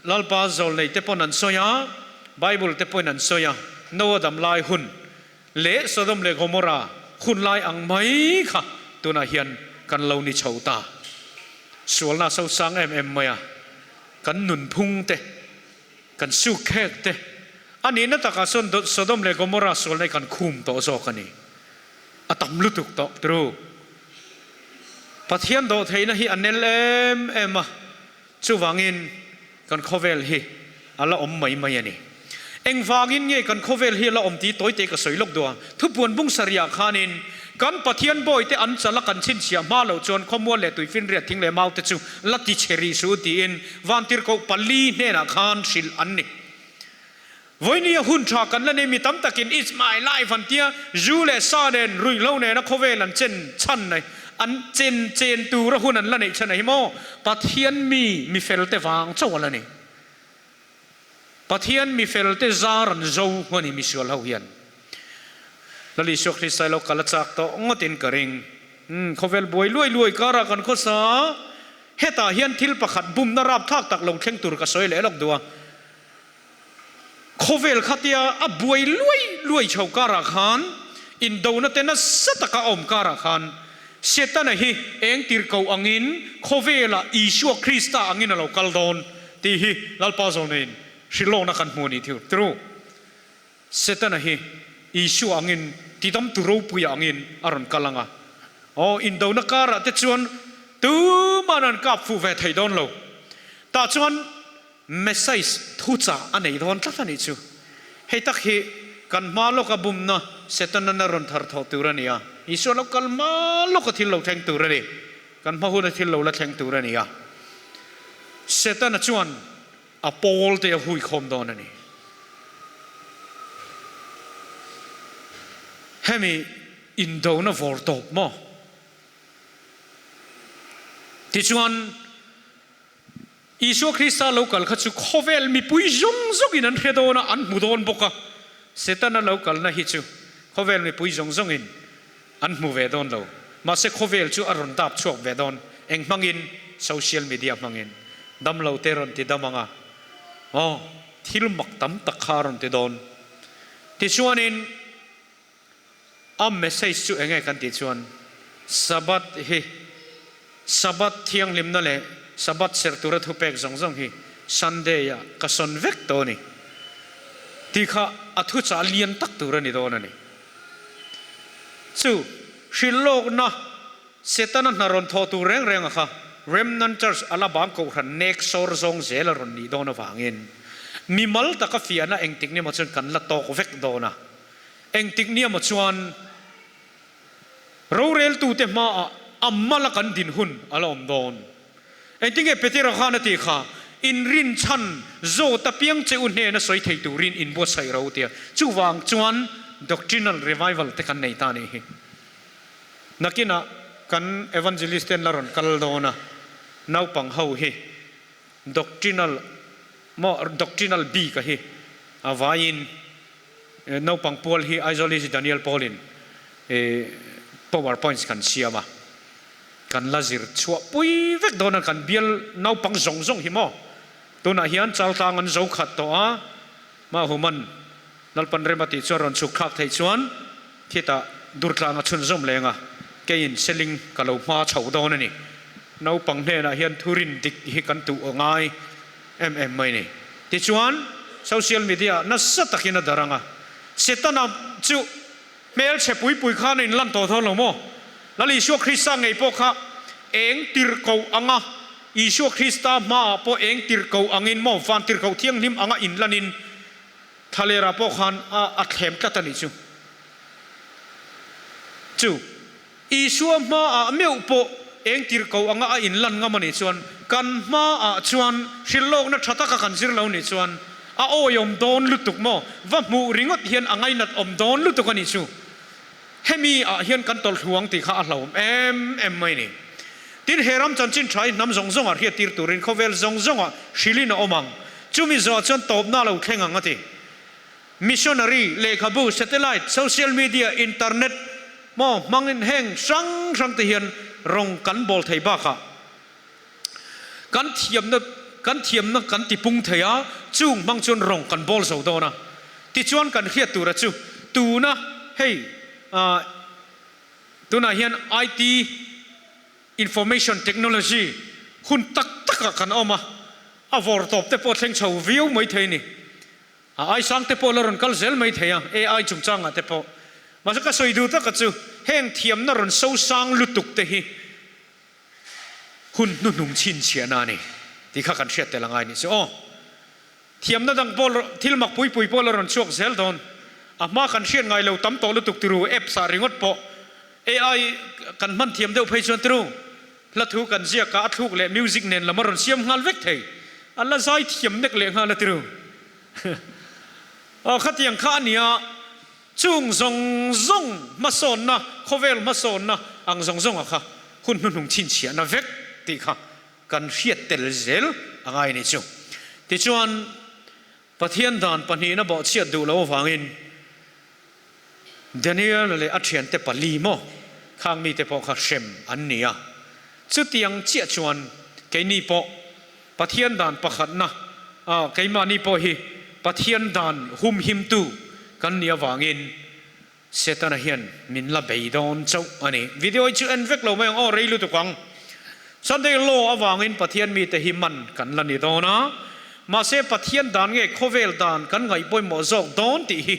Lalpa zawlnei te pawn an sawi a, Bible te pawhin an sawi a, Noa dam lai hun leh Sodom leh Gomorrah hun lai ang mai kha tunah hian kan lo ni chho ta. Sualna sosang em em mai a, kan nunphung te, kan sukhek te, a nihna takah chuan Sodom leh Gomorrah sualna hi kan khum tawh zawk a ni. A tam lutuk tawh turu. Pathian dawhtheihna hi a nel em em a, chuvangin kan khawvel hi a la awm mai mai a ni. Engvangin nge kan khawvel hi a la awm tih tawite ka sawi lawk duh a. Thupuan bung sarihah khanin kan Pathian bawite an chala kan chhinchhiah hma loh chuan khawmual leh tuifinriat thing leh maute chu la ti chhe rih suh tiin vantirhkoh pali hnenah khan hrilh an ni. Vawinia hun tha kan la nei mi tam takin It's my life an tia, zu leh sa nen, ruihhlo nena khawvel an chen chhan nei, an chen chen tura hun an la neih chhan a hi maw? Pathian mi mi fel te vang chauh a la ni. Pathian mi fel te zar an zo a ni misual ho hian. Lal Isua Krista i lo kal a chak tawh ngawtin ka ring. Umm khawvel buai luai luai karah kan khawsa a, hetah hian thil pakhat bumna rapthlak tak lo thleng tur ka sawi leh lawk duh a. Khawvel khatia a buai luai luai chho karah khan indona te nasa taka a awm karah khan Setana hi eng tirhkoh angin khawvelah Isua Krista angin a lo kal dawn tih hi Lalpa zawlneiin hrilhlawkna kan hmu a ni thil. Tru. Setana hi Isua angin tidamtu ropuia angin a rawn kal ang a. Aw, indona karah te chuan tuman an kap fuh ve thei dawn lo. Tah chuan Message thuchah a nei dawn tlat a nih chu. Hei tak hi kan hma lawka bumna Setana a rawn thar thawh tur a ni a. Isua lo kal hma lawka thil lo thleng tur a ni. Kan hma huna thil lo la thleng tur a ni a. Setana chuan a pawl te a hui khawm dawn a ni. Hemi indona vawr tawp maw? Tichuan. Isua Krista lo kal kha chu khawvel mipui zawng zawngin an hre dawn a, an hmu dawn bawk a. Setana lo kalna hi chu khawvel mipui zawng zawngin an hmu ve dawn lo. Mahse khawvel chu a rawn dap chhuak ve dawn. Eng hmangin? Social media hmangin. Damlo te rawn ti dam ang a, aw, thil mak tam tak kha a rawn ti dawn. Tichuanin. A message chu enge kan tih chuan Sabbath hi Sabbath thianghlimna leh Sabbath serh tura thupek zawng zawng hi Sunday ah ka sawn vek tawh a ni tih kha a thuchah lian tak tur a ni dawn a ni. Chu hrilhlawkna Setana hna rawn thawh tur reng reng a kha Remnant Church a la bang kohhran nek sawr zawng zel a rawn nih dawn avangin mimal taka fiahna engtik ni emaw chuan kan la tawk vek dawn a. Engtik ni emaw chuan roreltute hmaah a mala kan din hun a la awm dawn. Engtinge Petera khan a tih kha, Inrinchhan zawt apiang che u hnena sawi thei turin inbuatsaih ro tia. Chuvang chuan doctrinal revival te kan nei ta nih hi. Nakinah kan evangelist ten la rawn kal dawn a, naupang ho hi doctrinal maw doctrinal bik a hi a vaiin Naupang pual hi Aizawl Easy Daniel Paul-in power points kan siam a, kan la zir chhuah pui vek dawn a, kan bial naupang zawng zawng hi maw tunah hian Chaltlang an zo khat tawh a, Mahuman Lalpan rem a tih chuan rawn chhuk thlak theih chuan khitah Durtlang a chhunzawm leng a, keiin Seling ka lo hma chho dawn a ni. Naupang hnenah hian thurin dik hi kan tuh ngai. Em em mai ni. Tichuan, social media ah nasa takin a darh ang a. Setana chu hmelchhe pui pui khan a inlan tawh dawn lo maw? Lal Isua Krista ngei pawh kha eng tirhkoh anga Isua Krista hmaah pawh eng tirhkoh angin maw van tirhkoh thianghlim anga inlanin thlalerah pawh khan a a thlem tlat a nih chu. Chu. Isua hmaah meuh pawh eng tirhkoh anga a inlan ngam a nih chuan, kan hmaah chuan hrilhlawkna tha taka kan zir lo nih chuan a awiawm dawn lutuk maw? Va hmuh ringawt hian a ngainat awm dawn lutuk a nih chu. Hemi ah hian kan tawlhluang tih kha a hlauhawm em em mai a ni. Tin, he ram chanchin tha hi hnam zawng zawngah hriattir turin khawvel zawng zawngah hrilhin a awm ang. Chumi zawh chuan tawpna lo thleng ang a ti. Missionary, lehkhabu, satellite, social media, internet maw hmangin heng hrang hrang te hian rawng kan bawl thei bakah kan thiamna kan thiamna kan tipung thei a, chung hmang chuan rawng kan bawl zo dawn a. Tichuan kan hriat tura chu tuna hei ah tunah hian IT, Information Technology hun tak takah kan awm a, a vawrtawp te pawh thleng chho viau mai thei a ni. A aisang te pawh la rawn kal zel mai thei a, AI chungchangah te pawh. Mahse ka sawi duh taka chu heng thiamna rawn sosang lutuk te hi hun hnuhnung chhinchhiahna a ni tih kha kan hriat tel a ngai nih chu aw. Thiamna dang pawh thil mak pui pui pawh la rawn chhuak zel dawn. A hma kan hriat ngai lo tam tawh lutuk tiru apps ah ringawt pawh AI kan hman thiam deuh phei chuan tiru Hla thu kan ziak a, a thluk leh music nen lam a rawn siam nghal vek thei. A la zai thiam nek leh nghal a tiru. Aw khatiang kha a nia, chung zawng zawng hmasawnna, khawvel hmasawnna ang zawng zawnga kha hun hnuhnung chhinchhiahna vek tih kha kan hriat tel zel a ngai a nih chu. Tichuan, Pathian dan pahnihna bawhchhiat duh lo avangin Daniel leh a thiante pali maw? Khang mite pawh kha hrem an ni a. Chutiang chiah chuan keini pawh Pathian dan pakhatna ah keimahni pawh hi Pathian dan humhimtu kan nih avangin Setana hian min la bei dawn chauh a ni. Video hi chu en vek lo mai ang aw, rei lutuk ang. Sunday Law avangin Pathian mite hi man kan la ni dawn a, mahse Pathian dan nge khawvel dan kan ngaih pawimawh zawk dawn tih hi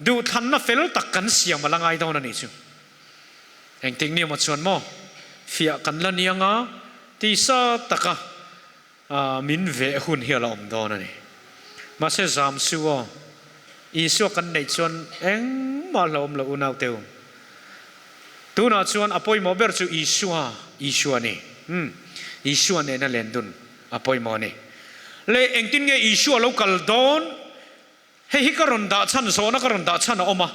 duhthlanna fel tak kan siam a la ngai dawn a nih chu. Engtik ni emaw chuan maw fiah kan la niang a, tisa taka min veh hun hi a la awm dawn a ni. Mahse zam su aw, Isua kan neih chuan engmah la awm lo unau teu. Tunah chuan a pawimawh ber chu Isua, Isua a ni. Umm, Isua nena len dun a pawimawh a ni. Le engtin nge Isua lo kal dawn? Hei hi ka rawn dah chhan zawhna ka rawn dah chhan a awm a,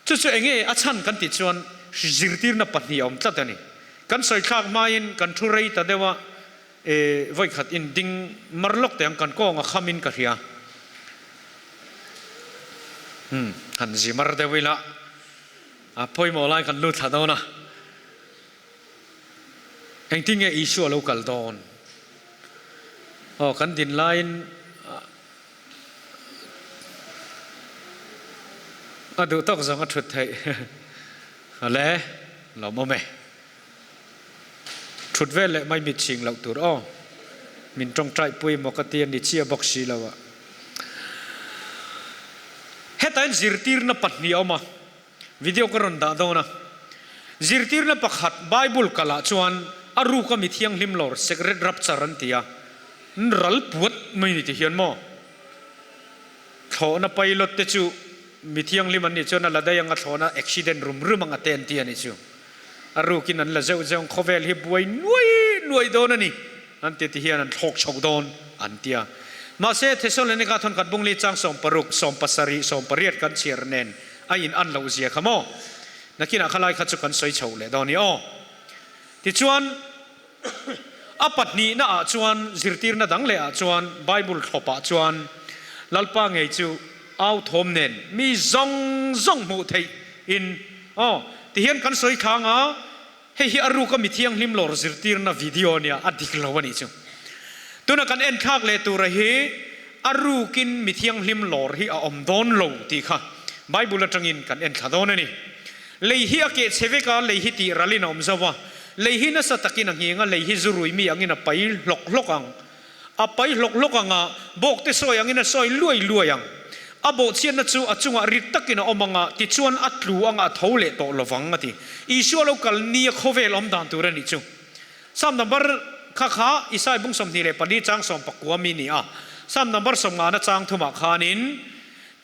chu chu enge a chhan kan tih chuan zirtirna pahnih a awm tlat a ni. Kan sawi thlak hmain kan thu rei ta deuh a, e vawikhat in ding mar lawk teh ang kan kawng a kham in ka hria. Umm han zi mar deuh ila a pawimawh lai kan lut thla dawn a, engtin nge Isua lo kal dawn? Aw kan din laiin. A duh tawk zawng a thut theih. Awle, lawmawm e. Thut vel leh mai mit ching loh tur aw. Min tawngtai pui maw ka ti a ni chiah bawk si lo a. Heta in zirtirna pahnih a awm a, video ka rawn dah dawn a. Zirtirna pakhat Bible kalah chuan a ruk a mi thianghlim lawr secret rapture an ti a, N ral puat mai ni ti hian maw? Thlawhna pilot te chu mi thianghlim an nih chuan a la daih ang a thlawhna accident rum rum ang a te an ti a nih chu. A rukin an la zeuh zeuh ang khawvel hi buai nuai nuai dawn a ni an ti ti hian an thlawk chho dawn an ti a. Mahse Thesalonika thawnkhat bungli chang 60, 70, 80 kan chhiar nen a in an loh zia kha maw? Nakinah khalai kha chu kan sawi chho leh dawn i aw. Tichuan. A pahnihna ah chuan zirtirna dang leh ah chuan Bible thlawp ah chuan Lalpa ngei chu au thawm nen mi zawng zawng hmuh theih in aw ti hian kan sawi thlang a, hei hi a ruk a mi thianghlim lawr zirtirna video ania a dik lo a nih chu. Tuna kan en thlak leh tura hi a ruk in mi thianghlim lawr hi a awm dawn lo tih kha Bible atangin kan en thla dawn a ni. Lei hi a keh chhe vek a, lei hi tih ral in a awm zo a. Lei hi nasa takin a nghing a, lei hi zu rui mi angin a pai hlawk hlawk ang. A pai hlawk hlawk ang a, bawk te sawi angin a sawi luai luai ang. A bawhchhiatna chu a chungah rit takin a awm ang a, tichuan a tlu ang a, a tho leh tawh lovang, a ti. Isua lo kal nia khawvel awm dan tur a nih chu. Psalm number kha kha Isai bung 24 chang 19 mi ni a. Psalm number 50 na chang thumah khanin,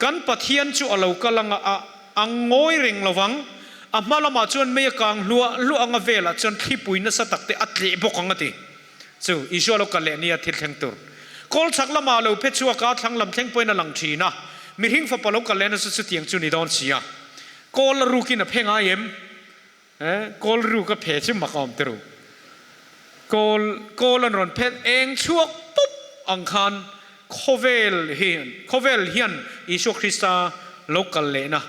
Kan Pathian chu a lo kal ang a, a a ngawi reng lo vang. A hma lamah chuan mei a kang hluah hluah ang a, velah chuan thlipui nasa tak te a tleh bawk ang a ti. Chu Isua lo kal leh nia thil thleng tur. Kawl chhak lamah a lo phe chhuak a, thlang lam thleng pawhin a lang thin a. Mihring fapa lo kal leh nasa chutiang chu ni dawn si a. Kawl a rukin a phe ngai em? Eh, kawl ruk a phe chu mak a awm te ru. Kawl, kawl an rawn phet eng chhuak pup ang khan khawvel hi, khawvel hian Isua Krista lo kal lehna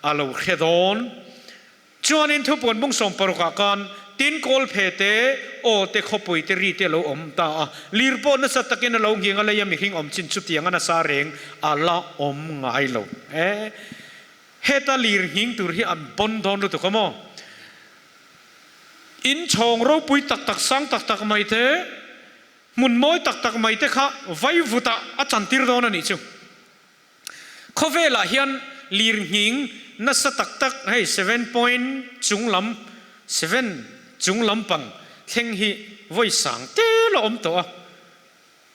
a lo hre dawn. Chuanin thupuan bung 60 ah khan tin kawl phe te, aw te, khawpui te, ri te a lo awm ta a. Lir pawh nasa takin a lo nghing a, leia mihring awm chin chutiang a nasa reng a la awm ngai lo. Eh. Heta lir nghing tur hi an pawn dawn lutuk a maw? In chhawng ropui tak tak sang tak tak mai te, hmun mawi tak tak mai te kha vaivutah a chantir dawn a nih chu. Khawvelah hian lir nghing nasa tak tak hei seven point chung lam, seven chung lampang thleng hi vawi sang tel a awm tawh a.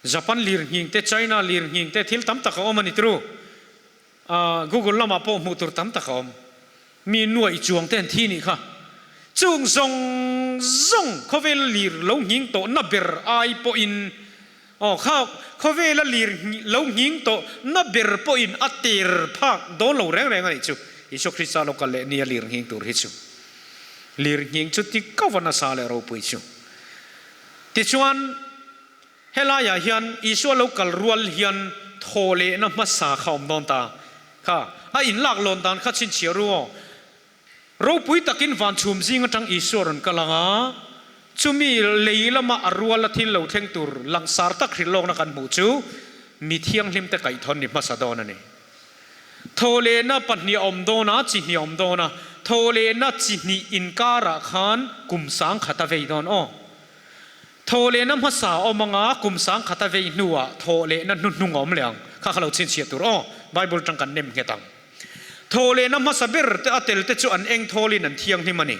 Japan lir nghing te, China lir nghing te thil tam tak a awm a ni tru. Google lamah pawh hmuh tur tam tak a awm. Mi nuaih chuang te an thi nih kha. Chung zawng zawng khawvel lir lo nghing tawh na ber ai pawhin aw kha khawvela lir lo nghing tawh na ber pawhin a ter phak dawn lo reng reng a nih chu. Isua Krista lo kal leh nia lir nghing tur hi chu. Lir nghing chu ti kova nasa leh ropui chu. Tichuan. Helaiah hian Isua lo kal rual hian thaw lehna hmasa kha awm dawn ta. Kha a inlak lawn dan kha chhinchhiah ru aw. Ropui takin van chhum zing atang Isua rawn kal ang a, chumi lei lama a ruala thil lo thleng tur langsar tak hrilh lawkna kan hmuh chu mi thianghlimte kaihthawhn ni hmasa dawn a ni. Thawhlehna pahnih a awm dawn a, chi hnih a awm dawn a, thawhlehna chi hnih inkarah khan kum sangkhat a vei dawn aw. Thawhlehna hmasa a awm ang a, kum sangkhat a vei hnuah thawhlehna hnuhnung a awm leh ang. Kha kha lo chhinchhiah tur aw, Bible tang kan nem nghet ang. Thawhlehna hmasa ber te a tel te chu an eng thawlin an thianghlim a ni.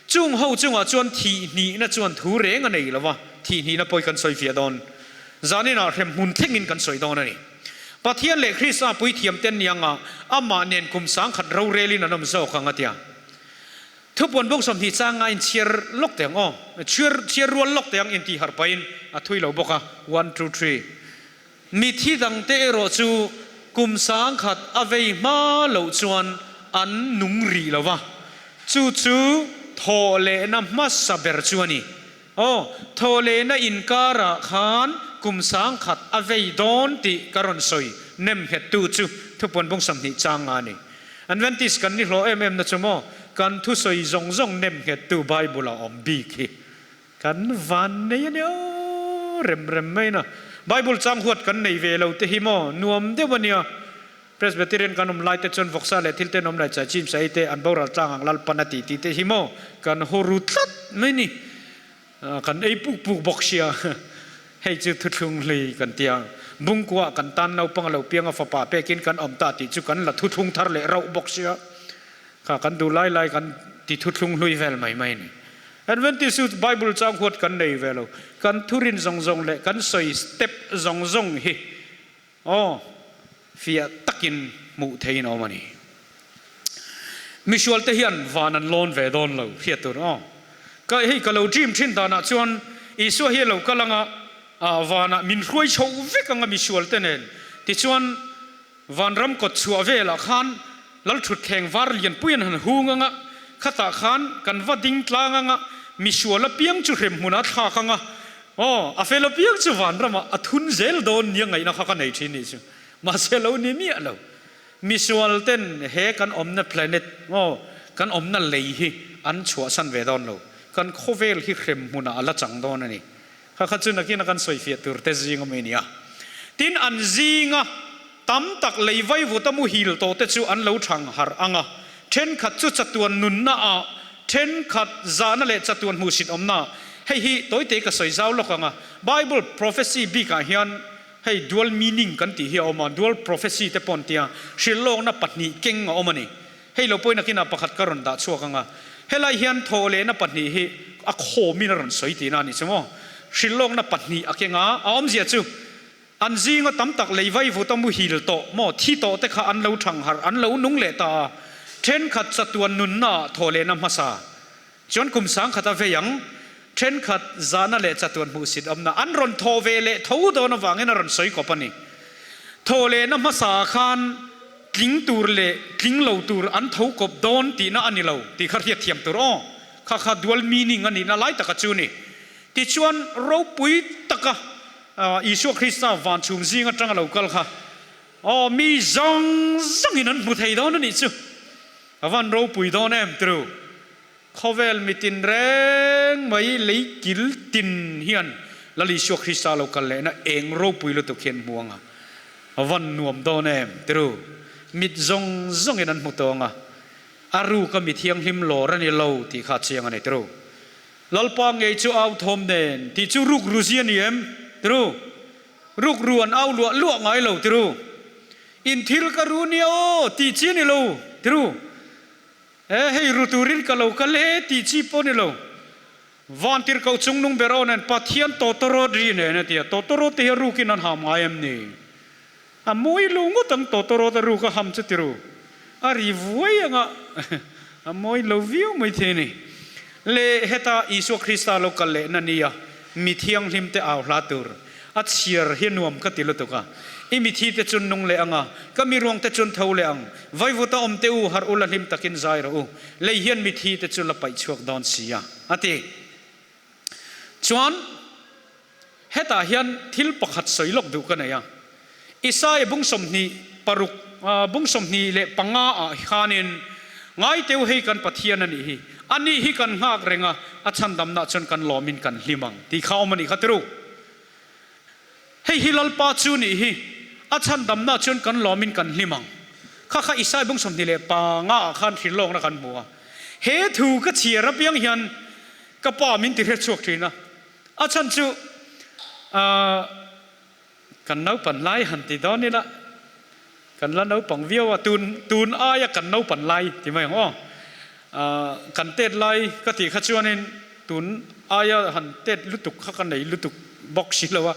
Chung ho chungah chuan thihhnihna chuan thu reng a nei lo va, thihhnihna pawi kan sawi fiah dawn. Zaninah hremhmun thlengin kan sawi dawn a ni. Pathian leh Krista puithiam ten ni anga amah nen kum sangkhat rorelin an awm zawk ang a tia. Thupuan bawk 20 changa inchhiar lawk teh ang aw. Chhiar chhiar rual lawk teh ang intih harh pahin a thui lo bawk a. One two three. Mithi dangte erawh chu kum sangkhat a vei hma loh chuan an nung rih lo va, chu chu thawhlehna hmasa ber chu a ni. Aw, thawhlehna inkarah khan kum sangkhat a vei dawn tih ka rawn sawi nem nghettu chu thupuan bung 20 chang nga a ni. Adventist kan ni hlawh em em na chu maw, kan thusawi zawng zawng nem nghettu Bible a awm bik hi. Kan van nei a nia rem rem mai na. Bible chang huat kan nei ve lo te hi maw nuam deuh a nia. Presbyterian kan awm lai te chuan vawksa leh thil te an awm lai chai chim sai te an boral tlang ang Lalpan a ti tih te hi maw kan haw ru tlat mai ni. Kan ei puk puk bawk sia. Hei chu thuthlung hlui kan tia. Bungkua kan tan naupang a lo piang a fapa pekin kan awm ta tih chu kan la thuthlung thar leh rauh bawk sia. Kha kan duh lai lai kan ti thuthlung hlui vel mai mai ni. Adventist chu Bible chang huat kan nei ve lo. Kan thurin zawng zawng leh kan sawi step zawng zawng hi aw fiah takin hmuh theihin a awm a ni. Misual te hian van an lawn ve dawn lo hriat tur aw. Ka hei ka lo dream thin danah chuan Isua hi a lo kal anga vanah min hruai chhoh vek anga misual te nen tichuan Vanram kawt chhuah velah khan Lalthutthleng var lianpui an han hung anga, khatah khan kan va ding tlang anga, misual apiang chu hrem hmunah thlak anga, aw, a fel apiang chu vanramah a thun zel dawn nia ngaihna kha ka nei thin nih chu. Mahse lo ni miah lo. Misual ten he kan awmna planet, aw, kan awmna lei hi an chhuahsan ve dawn lo. Kan khawvel hi hrem hmunah a la chang dawn a ni. Kha kha chu nakin a kan sawifiah tur te zing awm i nia. Tin, an zinga tam tak lei vaivut a muhil tawh te chu an lo thang harh ang a, thenkhat chu chatuan nunna ah, thenkhat zahna leh chatuan hmuhsit awmna ah. Hei hi tawite ka sawi zau lawk ang a, Bible prophecy bik ah hian hei dual meaning kan tih hi a awm a, dual prophecy te pawh an tia, hrilhlawkna pahnih keng a awm a ni. Hei lo pawhin a kinah pakhat ka rawn dah chhuak ang a, helai hian thawhlehna pahnih hi a khawmin a rawn sawi tihna a ni chu maw? Hrilhlawkna pahnih a keng a, a awmzia chu an zinga tam tak lei vaivut a muhil tawh maw, thi tawh te kha an lo thang harh, an lo nung leh ta a, thenkhat chatuan nunnaah thawhlehna hmasa chuan kum sangkhat a vei ang, thenkhat zahna leh chatuan hmuhsit awmna an rawn thawh ve leh tho dawn avangin a rawn sawi kawp a ni. Thawhlehna hmasa khan Tling tur leh tling lo tur an tho kawp dawn tihna a ni lo tih kha hriat thiam tur aw. Kha kha dual meaning a nihna lai taka chu ni. Tichuan ropui taka Isua Krista van chhum zing atanga lo kal kha aw mi zawng zawngin an hmu thei dawn a nih chu. A van ropui dawn em tru. Khawvel mitin reng mai lei kil tin hian Lal Isua Krista lo kal lehna eng ropui lutuk hi an hmu ang a, a van nuam dawn em tiru? Mit zawng zawngin an hmu tawng a, a ruka mi thianghlim lawr a ni lo tih kha a chiang a ni tiru? Lalpa ngei chu au thawm nen tih chu ruk ru zia ni em tiru? Ruk ru an au luah luah ngai lo tiru? In thil ka ru nia aw tih chi a ni lo tiru? E hei ru turin ka lo kal e tih chi pawh ni lo. Vantirhkoh chungnung ber aw nen Pathian tawtawrawt ri nen a ti a, tawtawrawt te hi a rukin an ham ngai em ni? A mawi lo ngawt ang tawtawrawt a ruk a ham chu ti ru. A ri vuai anga a mawi lo viau mai thei a ni. Le heta Isua Krista lo kal lehna nia mi thianghlim te au hla tur A chhiar hi nuam ka ti lutuk a. I mithi te chun nung leh ang a, ka mi ruang te chun tho leh ang. Vaivuta awm te u, harh ula hlim takin zai rawh u. Lei hian mithi te chu la paih chhuak dawn si a, a ti. Chuan, hetah hian thil pakhat sawi lawk duh ka nei a. Isaia bung 26, bung 25 ah khanin. Ngai teu hei kan Pathian a nih hi. Ani hi kan nghak reng a, a chhandamna chuan kan lawmin kan hlim ang tih kha awm a nih kha tiru. Hei hi Lalpa chu nih hi, a chhandamna chuan kan lawmin kan hlim ang. Kha kha Isai bung 25 ah khan hrilhlawkna kan hmu a. He thu ka chhiar apiang hian ka pa min ti hretchhuak thin a. A chhan chu aah kan naupan lai han ti dawn ila, kan la naupang viau a, tun tun aia kan naupan lai ti mai ang aw. Aah kan tet lai ka tih kha chuanin tun aia han tet lutuk kha ka nei lutuk bawk si lo a.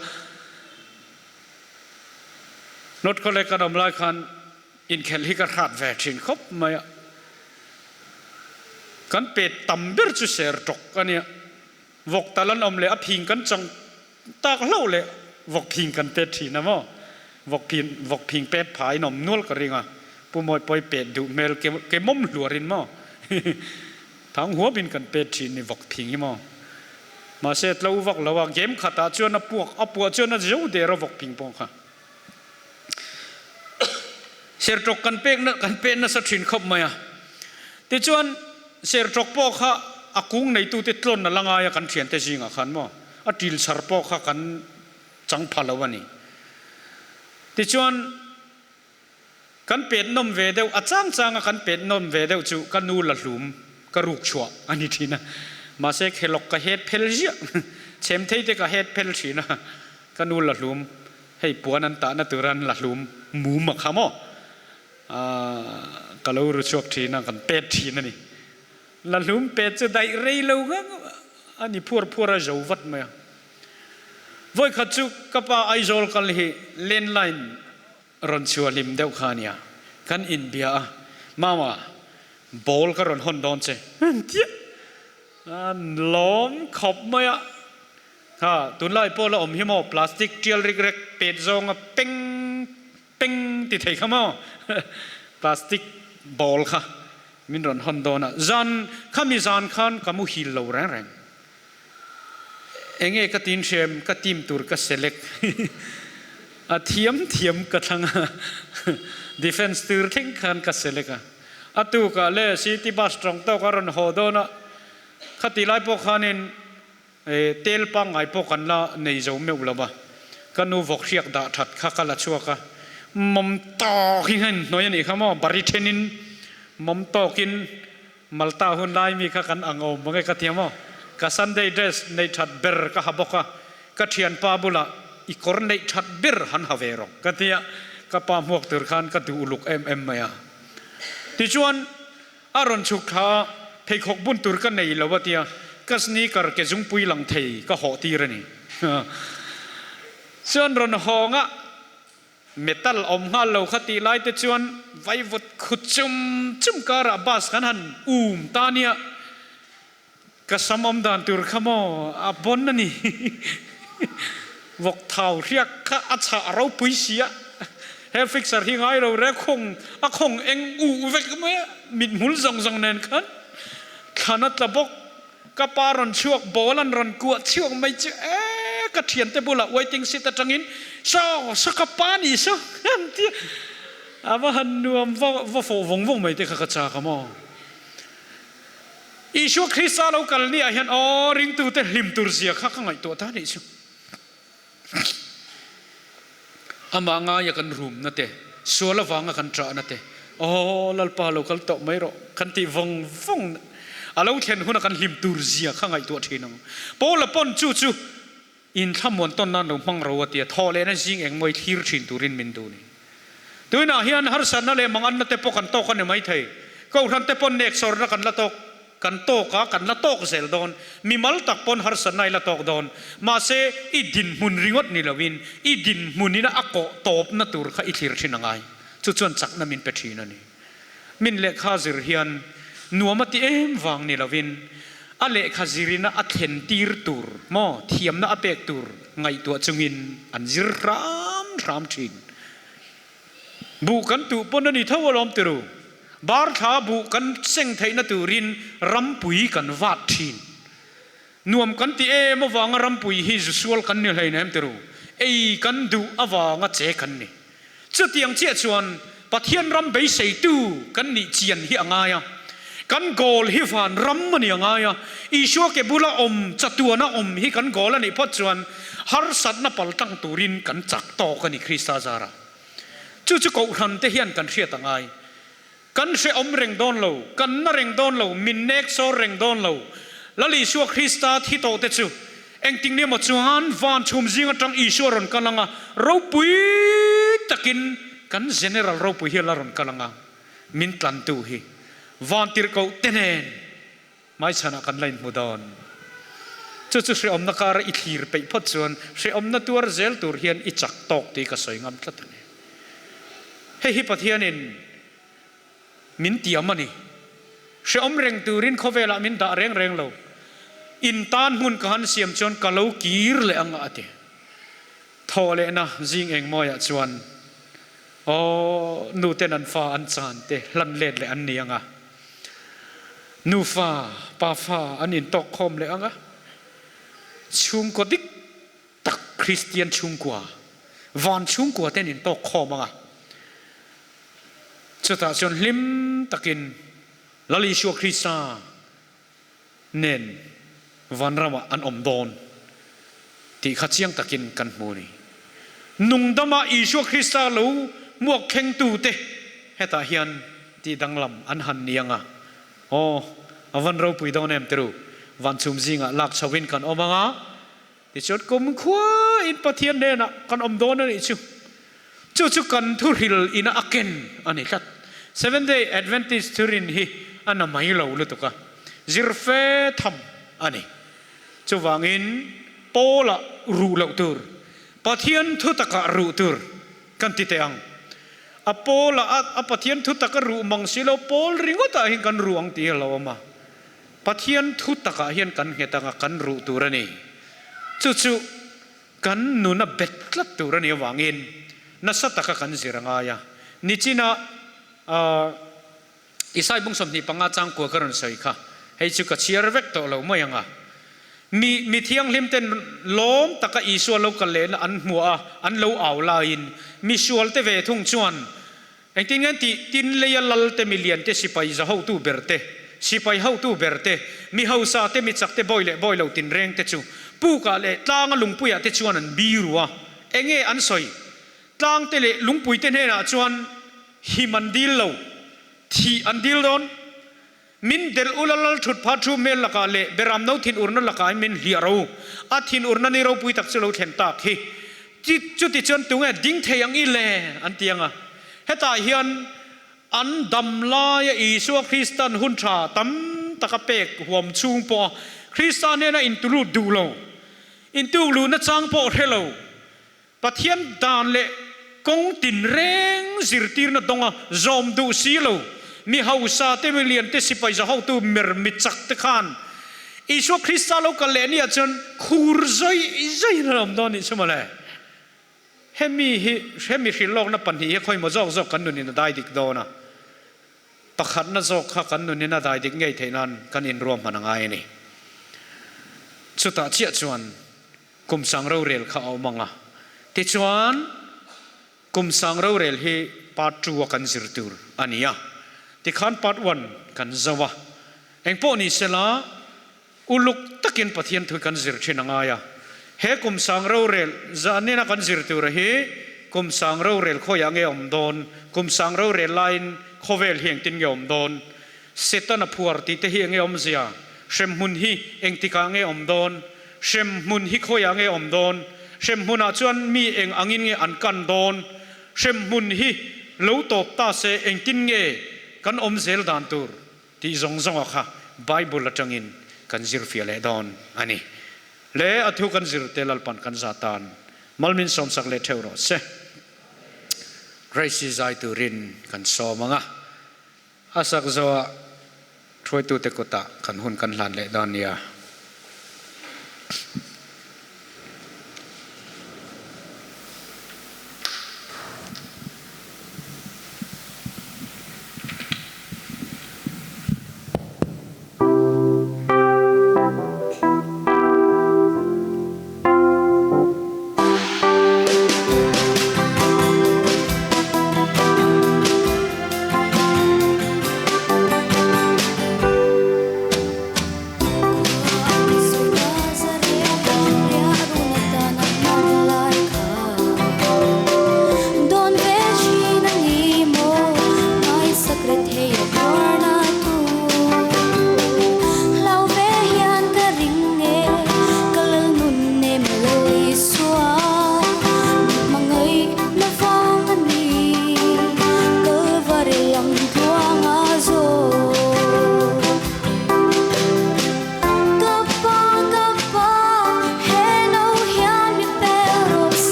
North College kan awm lai khan inkhelh hi ka hrat ve thin khawp mai a. Kan pet tam ber chu ser tawk a nia. Vawk tal an awm leh a phing kan chang tak hlauh leh vawk phing kan pet thin a maw? Vawk phing vawk phing pet pha in awm nual ka ring a, Pu Mawi pawi pet duh hmel ke ke mawm hluar in maw? Thang huam in kan pet thin ni vawk phing hi maw? Mahse tlo vak lo a, game khat ah chuan a puak a puah chuan a zo der a vawk phing pawh kha. Sertawk kan pek na kan pet nasa thin khawp mai a. Tichuan sertawk pawh kha a kung neitute tlawn a la ngai a kan thiante zingah khan maw a til chhar pawh kha kan chang pha lo a ni. Tichuan kan pet nawm ve deuh a chang changa kan pet nawm ve deuh chu ka nu la hlum ka ruk chhuah a ni thin a. Mahse khelawk ka het phel ziah chhem thei te ka het phel thin a ka nu la hlum Hei puan an tahna tur an la hlum mum a kha maw? Ka lo ru chhuak thin a, kan pet thin a ni. La hlum pet chu daih rei lo ngang a ni phuar phuar a zo vat mai a. Vawikhat chu ka pa Aizawl kal hi landline rawn chhuah hlim deuh kha a nia. Kan inbia a, Mama, ball ka rawn hawn dawn che. An tia, an lawm khawp mai a. Kha tunlai pawh la awm hi maw plastic tial rik rek pet zawnga peng peng ti thei kha maw plastic ball kha min rawn hawn dawn a zan khami zan khan ka muhil lo reng reng enge ka tin hrem ka team tur ka select a thiam thiam ka thlang a defence tur thleng khan ka select a a tukah le city bus tawng tawk a rawn haw dawn a khati lai pawh khanin Tel pangngai pawh kan la nei zo meuh lo a, ka nu vawk hriak dah that kha ka la chhuak a, mawm tawk hi khan hnuai a nih kha maw, bari thenin mawm tawkin Malta hun lai mi kha kan ang awm ang e ka ti a maw, ka Sunday dress neih that ber ka ha bawk a, ka thianpa bulah i kawr neih that ber han ha ve rawh ka ti a, ka pa hmuak tur khan ka duh uluk em em mai a. Tichuan. A rawn chhuk thla a, pheikhawk bun tur ka nei lo a tia, ka sneaker ke zungpui lang thei ka hawh tir a ni. Chuan rawn hawng a, metal awm nghal lo kha tih lai te chuan vaivut khut chum chum karah bus kan han um ta nia, ka sam awm dan tur kha maw a pawn a ni. Vawk thau hriak kha a chhah ropui si a, he fixer hi ngai lo reng khawng a khawng eng uh vek mai a, mithmul zawng zawng nen khan thlan a tla bawk. Ka pa rawn chhuak ball an rawn kuah chhuak mai chu e ka thiante bulah waiting seat atangin saw saw ka pa ni saw an ti a, a va han nuam va va fawh vawng vawng mai te kha ka chak a maw. Isua Krista lo kal ni ah hian aw ringtute hlim tur zia kha ka ngaihtuah ta nih chu. Amah ngaia kan rumna te, sual avanga kan ṭahna te, aw Lalpa lo kal tawh mai rawh kan tih vawng vawng a lo thlen huna kan hlim tur zia kha ngaihtuah ṭhin ang. Paula pawn chu chu inthlamuan tawn nan lo hmang ro a ti a, thawh lehna zing eng mawi thlir ṭhin turin min duh ni. Tunah hian harsatna leh manganna te pawh kan tawk a ni maithei. Kohhran te pawn neksawrna kan la tawk, kan tawk a, kan la tawk zel dawn. Mimal tak pawn harsatna i la tawk dawn. Mahse, i dinhmun ringawt ni loin, i dinhmunin a kawh tawpna tur kha i thlir thin a ngai. Chu chuan chakna min pe thin a ni. Min lehkha zir hian nuam a ti em vang ni loin, a lehkha zirina a thlen tir tur maw thiamna a pek tur ngaihtuah chungin an zir hram hram thin. Buh kan tuh pawn a ni tho alawm tiru. Bar thla buh kan seng theihna turin rampui kan vat thin. Nuam kan ti em avanga rampui hi zu sual kan ni hleinem tiru. Ei kan duh avanga che kan ni. Chutiang chiah chuan Pathian ram beiseitu kan nih chian hi a ngai a. Kan goal hi van ram a ni a ngai a, Isua ke bula awm, chatuana awm hi kan goal a nih phawt chuan harsatna pal tlang turin kan chak tawk a ni Krista zara. Chu chu Kohhran te hian kan hriat a ngai. Kan hrehawm reng dawn lo, kan na reng dawn lo, min nek sawr reng dawn lo. Lal Isua Krista thi tawh te chu engtin nge maw chuan van chhum zing atang Isua rawn kal anga ropui takin kan General ropui hi la rawn kal anga min tlantu hi van tirhkoh te nen hmaichhanah kan la inhmu dawn. Chu chu hrehawmna kara i thlir peih phawt chuan hrehawmna tuar zel tur hian i chak tawk tih ka sawi ngam tlat a ni. Hei hi Pathianin min tiam a ni. Hrehawm reng turin khawvelah min dah reng reng lo. In tan hmun ka han siam chuan ka lo kir leh ang a ti. Thaw lehna zing engmawiah chuan aw nuten an fa an chan te hlan let leh an ni ang a. Nufa, pafa an intawk khawm leh ang a. Chhungkaw dik tak Kristian chhungkua, van chhungkua te an intawk khawm ang a. Chutah chuan hlim takin Lal Isua Krista nen vanramah an awm dawn tih kha chiang takin kan hmu a ni. Nungdama Isua Krista lo hmuak thlengtute hetah hian tih danglam an han ni ang a, Aw, a van ropui dawn em tiru, van chhum zingah lak chhoin kan awm ang a, tichuan kumkhuain Pathian hnenah kan awm dawn a nih chu. Chu chu kan thuhril ina a ken a ni tlat. Seventh Day Adventist thurin hi a na mai lo lutuk a, zir fe tham a ni. Chuvangin Paula ruh loh tur, Pathian thu takah ruh tur kan ti teh ang. A Paula a Pathian thu taka ruh mang si lo, Paul ringawtah hian kan ruh ang tih hi a lo awm a. Pathian thu takah hian kan nghet anga kan ruh tur a ni. Chu chu Kan nun a bet tlat tur a nih avangin nasa taka kan zir a ngai a. Nichina Isai bung 25 changkua ka rawn sawi kha, hei chu ka chhiar vek tawh lo mai ang a. Mi mi thianghlim ten lawm taka Isua lo kal lehna an hmuah a, an lo au laiin misual te ve thung chuan Engtin nge tih tin leia lal te, mi lian te, sipai za hotu ber te, sipai hotu ber te, mi hausa te, mi chak te, bawi leh bawi lo tinreng te chu pukah leh tlanga lungpuiah te chuan an biru a. Enge an sawi? Tlang te leh lungpui te hnenah chuan him an dil lo, thih an dil dawn. Min delh ula lal thut pha thu hmel lakah leh beram no thin urna lakah in min hliah ro. A thin urna ni ropui tak chu lo thlen tak hi. Chuti chuan tunge ding thei ang i le? an ti ang a. Hetah hian an dam laia Isua Kristan hun tha tam tak a pek huam chhung pawha Krista hnena intulut duh lo, intukluhna chang pawh hre lo, Pathian dan leh kawng tinreng zirtirna dawnga zawm duh si lo, mi hausa te, mi lian te, sipai za hotu mer mi chak te khan Isua Krista lo kal leh nia chuan khur zawih zawih in an awm dawn nih chu mawle. Hemi hi hemi hrilhlawkna pahnih hi khawimaw zawk zawk kan nunin a dai dik dawn a, pakhatna zawk kha kan nunin a dai dik ngei theih nan kan inruahman a ngai a ni. Chutah chiah chuan Kum sang rorel kha a awm ang a, tichuan kum sang rorel hi part two a kan zir tur a ni a, tikhan part one kan zo a, engpawh ni sela uluk takin Pathian thu kan zir thin a ngai a, he kum sang rorel zanina kan zir tura hi kum sang rorel khawiah nge awm dawn, kum sang rorel laiin khawvel hi engtin nge awm dawn, Setana phuar tih te hi enge awmzia? Hremhmun hi engtikah nge awm dawn? Hremhmun hi khawiah nge awm dawn? Hremhmunah chuan mi eng angin nge an kan dawn? Hremhmun hi lo tawp ta se engtin nge kan awm zel dan tur tih zawng zawnga kha Bible atangin kan zirfiah leh dawn a ni. Le a thu kan zir te Lalpan kan za tan malmin sawmsak leh theuh rawh se. Grace-i zai turin kan sawm ang a. A sak zawhah hruaitute kutah kan hun kan hlan leh dawn nia.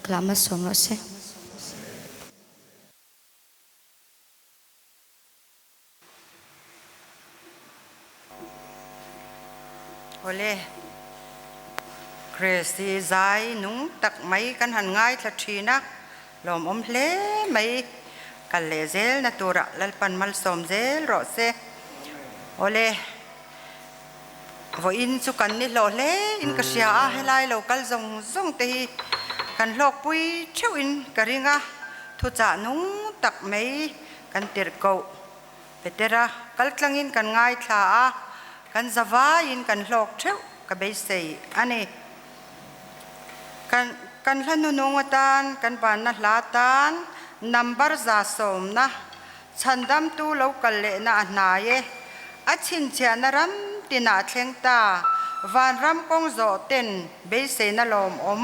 la malsawm rawh se. Awle, Grace hi zai nung tak mai kan han ngaithla thin a, lawmawm hle mai. Kal leh zel na turah Lalpan malsawm zel rawh se. Awle, vawiin chu kan ni hlawh hle in ka hria a, helai lo kal zawng zawng te hi kan hlawkpui theuh in ka ring a, thuchah nung tak mai kan tirhkoh Petera kaltlangin kan ngaithla a, kan zavaiin kan hlawk theuh ka beisei a ni. Kan kan hla hnunung atan kan banna hla tan number 110 chhandamtu lo kal lehna a hnai e. A chhinchhiahna ram tinah thleng ta vanram kawng zawh ten beiseina lawmawm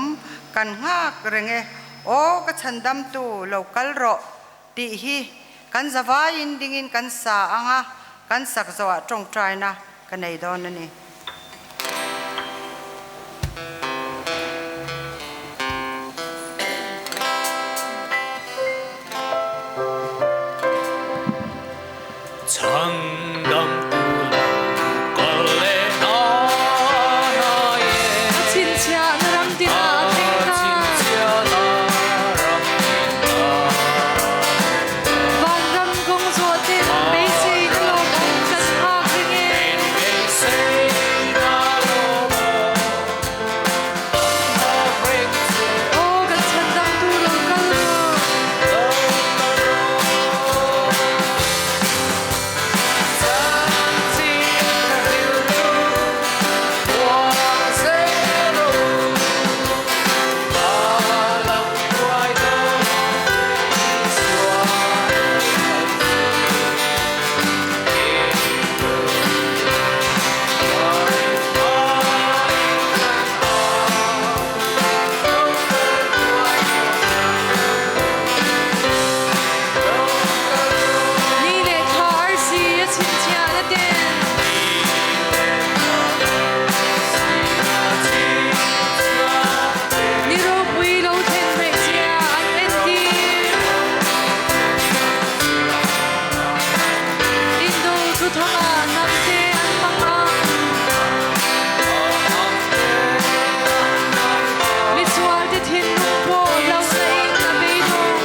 kan nghak reng e. Aw ka chhandamtu lo kal rawh. Tih hi kan zavaiin dingin kan sa ang a, kan sak zawhah tawngtaina ka nei dawn a ni. Chhandamtu lo kal leh na na e. A chhinchhiahna ram tinah a thleng ta. A chhinchhiahna ram tinah. Vanram kawng zawh ten beiseina lawmawm kan nghak reng e. Beiseina lawmawm kan nghak reng che. Aw kan chhandamtu lo kal rawh. Lo kal rawh. Ni leh thla arsi a chhinchhiahna ten. Ni ropui lo thlen hnaih zia an entir. Indo chu thangah hnamte an hmang ang. Misualte thinlung pawh lohna in a beidawng.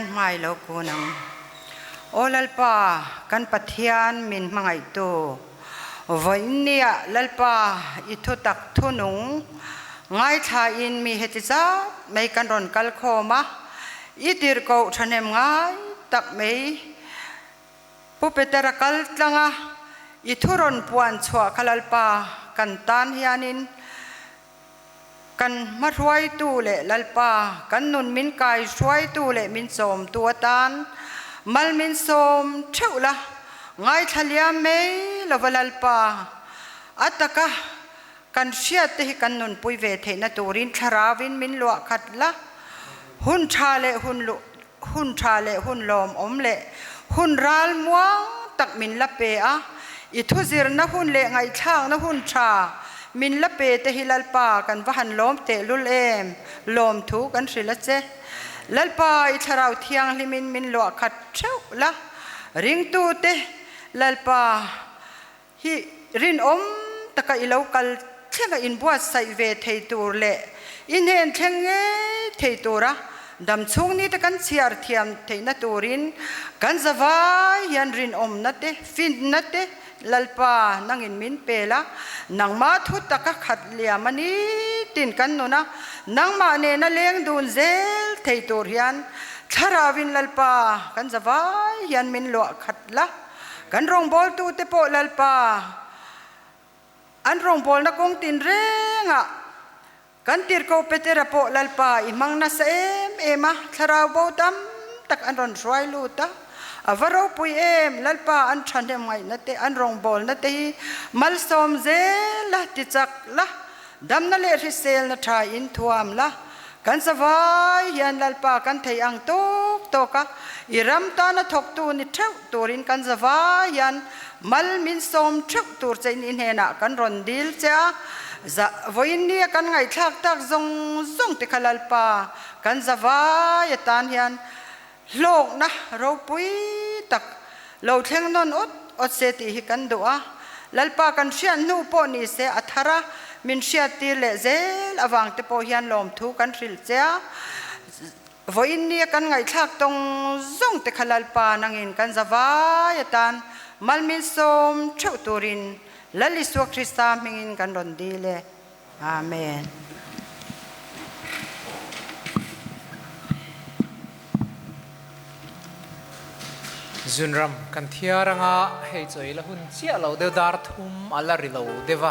Pathian hmai lo kun ang. Aw Lalpa, kan Pathian min hmangaihtu, vawiinniah Lalpa i thutak thunung ngaithlain mi heti zat mai kan rawn kal khawm a, i tirhkoh thahnem ngai tak mai Pu Petera kal tlang a, i thu rawn puan chhuah kha Lalpa kan tan hianin Kan hmahruaitu leh Lalpa, kan nun min kaihruaitu leh min chawmtu atan mal min sawm theuh la, ngaithla liam mai lova Lalpa, a taka kan hriatte hi kan nunpui ve theihna turin thlarauin min luah khat la, hun tha leh hun hun tha leh hun lawmawm leh hun ral muang tak min la pe a, i thuzirna hun leh ngaihthlakna hun tha min la pe te hi Lalpa kan va han lawm tehlul em, lawmthu kan hrilh a che. Lalpa i thlarau thianghlimin min luah khat theuh la, ringtute Lalpa hi rinawm taka i lo kal thlenga inbuatsaih ve thei tur leh i hnen thleng ngei thei tura damchhung nite kan chhiar thiam theihna turin kan zavai hian rinawmna te, finna te Lalpa nangin min pel a, nangmah thu taka khat liam a ni tin kan nun a, nangmah nena leng dun zel thei tur hian Thlarauin Lalpa kan zavai hian min luah khat la. Kan rawngbawltute pawh Lalpa an rawngbawlna kawng tinrengah kan tirhkoh Petera pawh Lalpa i hmang nasa em em a, thlarau bo tam tak an rawn hruai lut a, a va ropui em, Lalpa an thahnem ngaihna te, an rawngbawlna te hi malsawm zel la, tichak la, damna leh hriselna tha in thuam la, Kan zavai hian Lalpa kan thei ang tawk tawk a, i ram tana thawktu ni theuh turin kan zavai hian mal min sawm theuh tur che in i hnenah kan rawn dil che a, za vawiin nia kan ngaihthlak tak zawng zawng te kha Lalpa kan zavai atan hian hlawkna ropui tak lo thleng nawn awt awt se tih hi kan duh a, Lalpa kan hriat hnu pawh ni se a thar a, min hriattir leh zel avang te pawh hian lawmthu kan hrilh che a, vawiin nia kan ngaihthlak tawng zawng te kha Lalpa nangin kan zavai atan mal min sawm theuh turin Lal Isua Krista hmingin kan rawn dil e. Amen. Zunram kan thiar anga hei chawi la hun chiah lo deuh dar thum a la ri lo deuh a.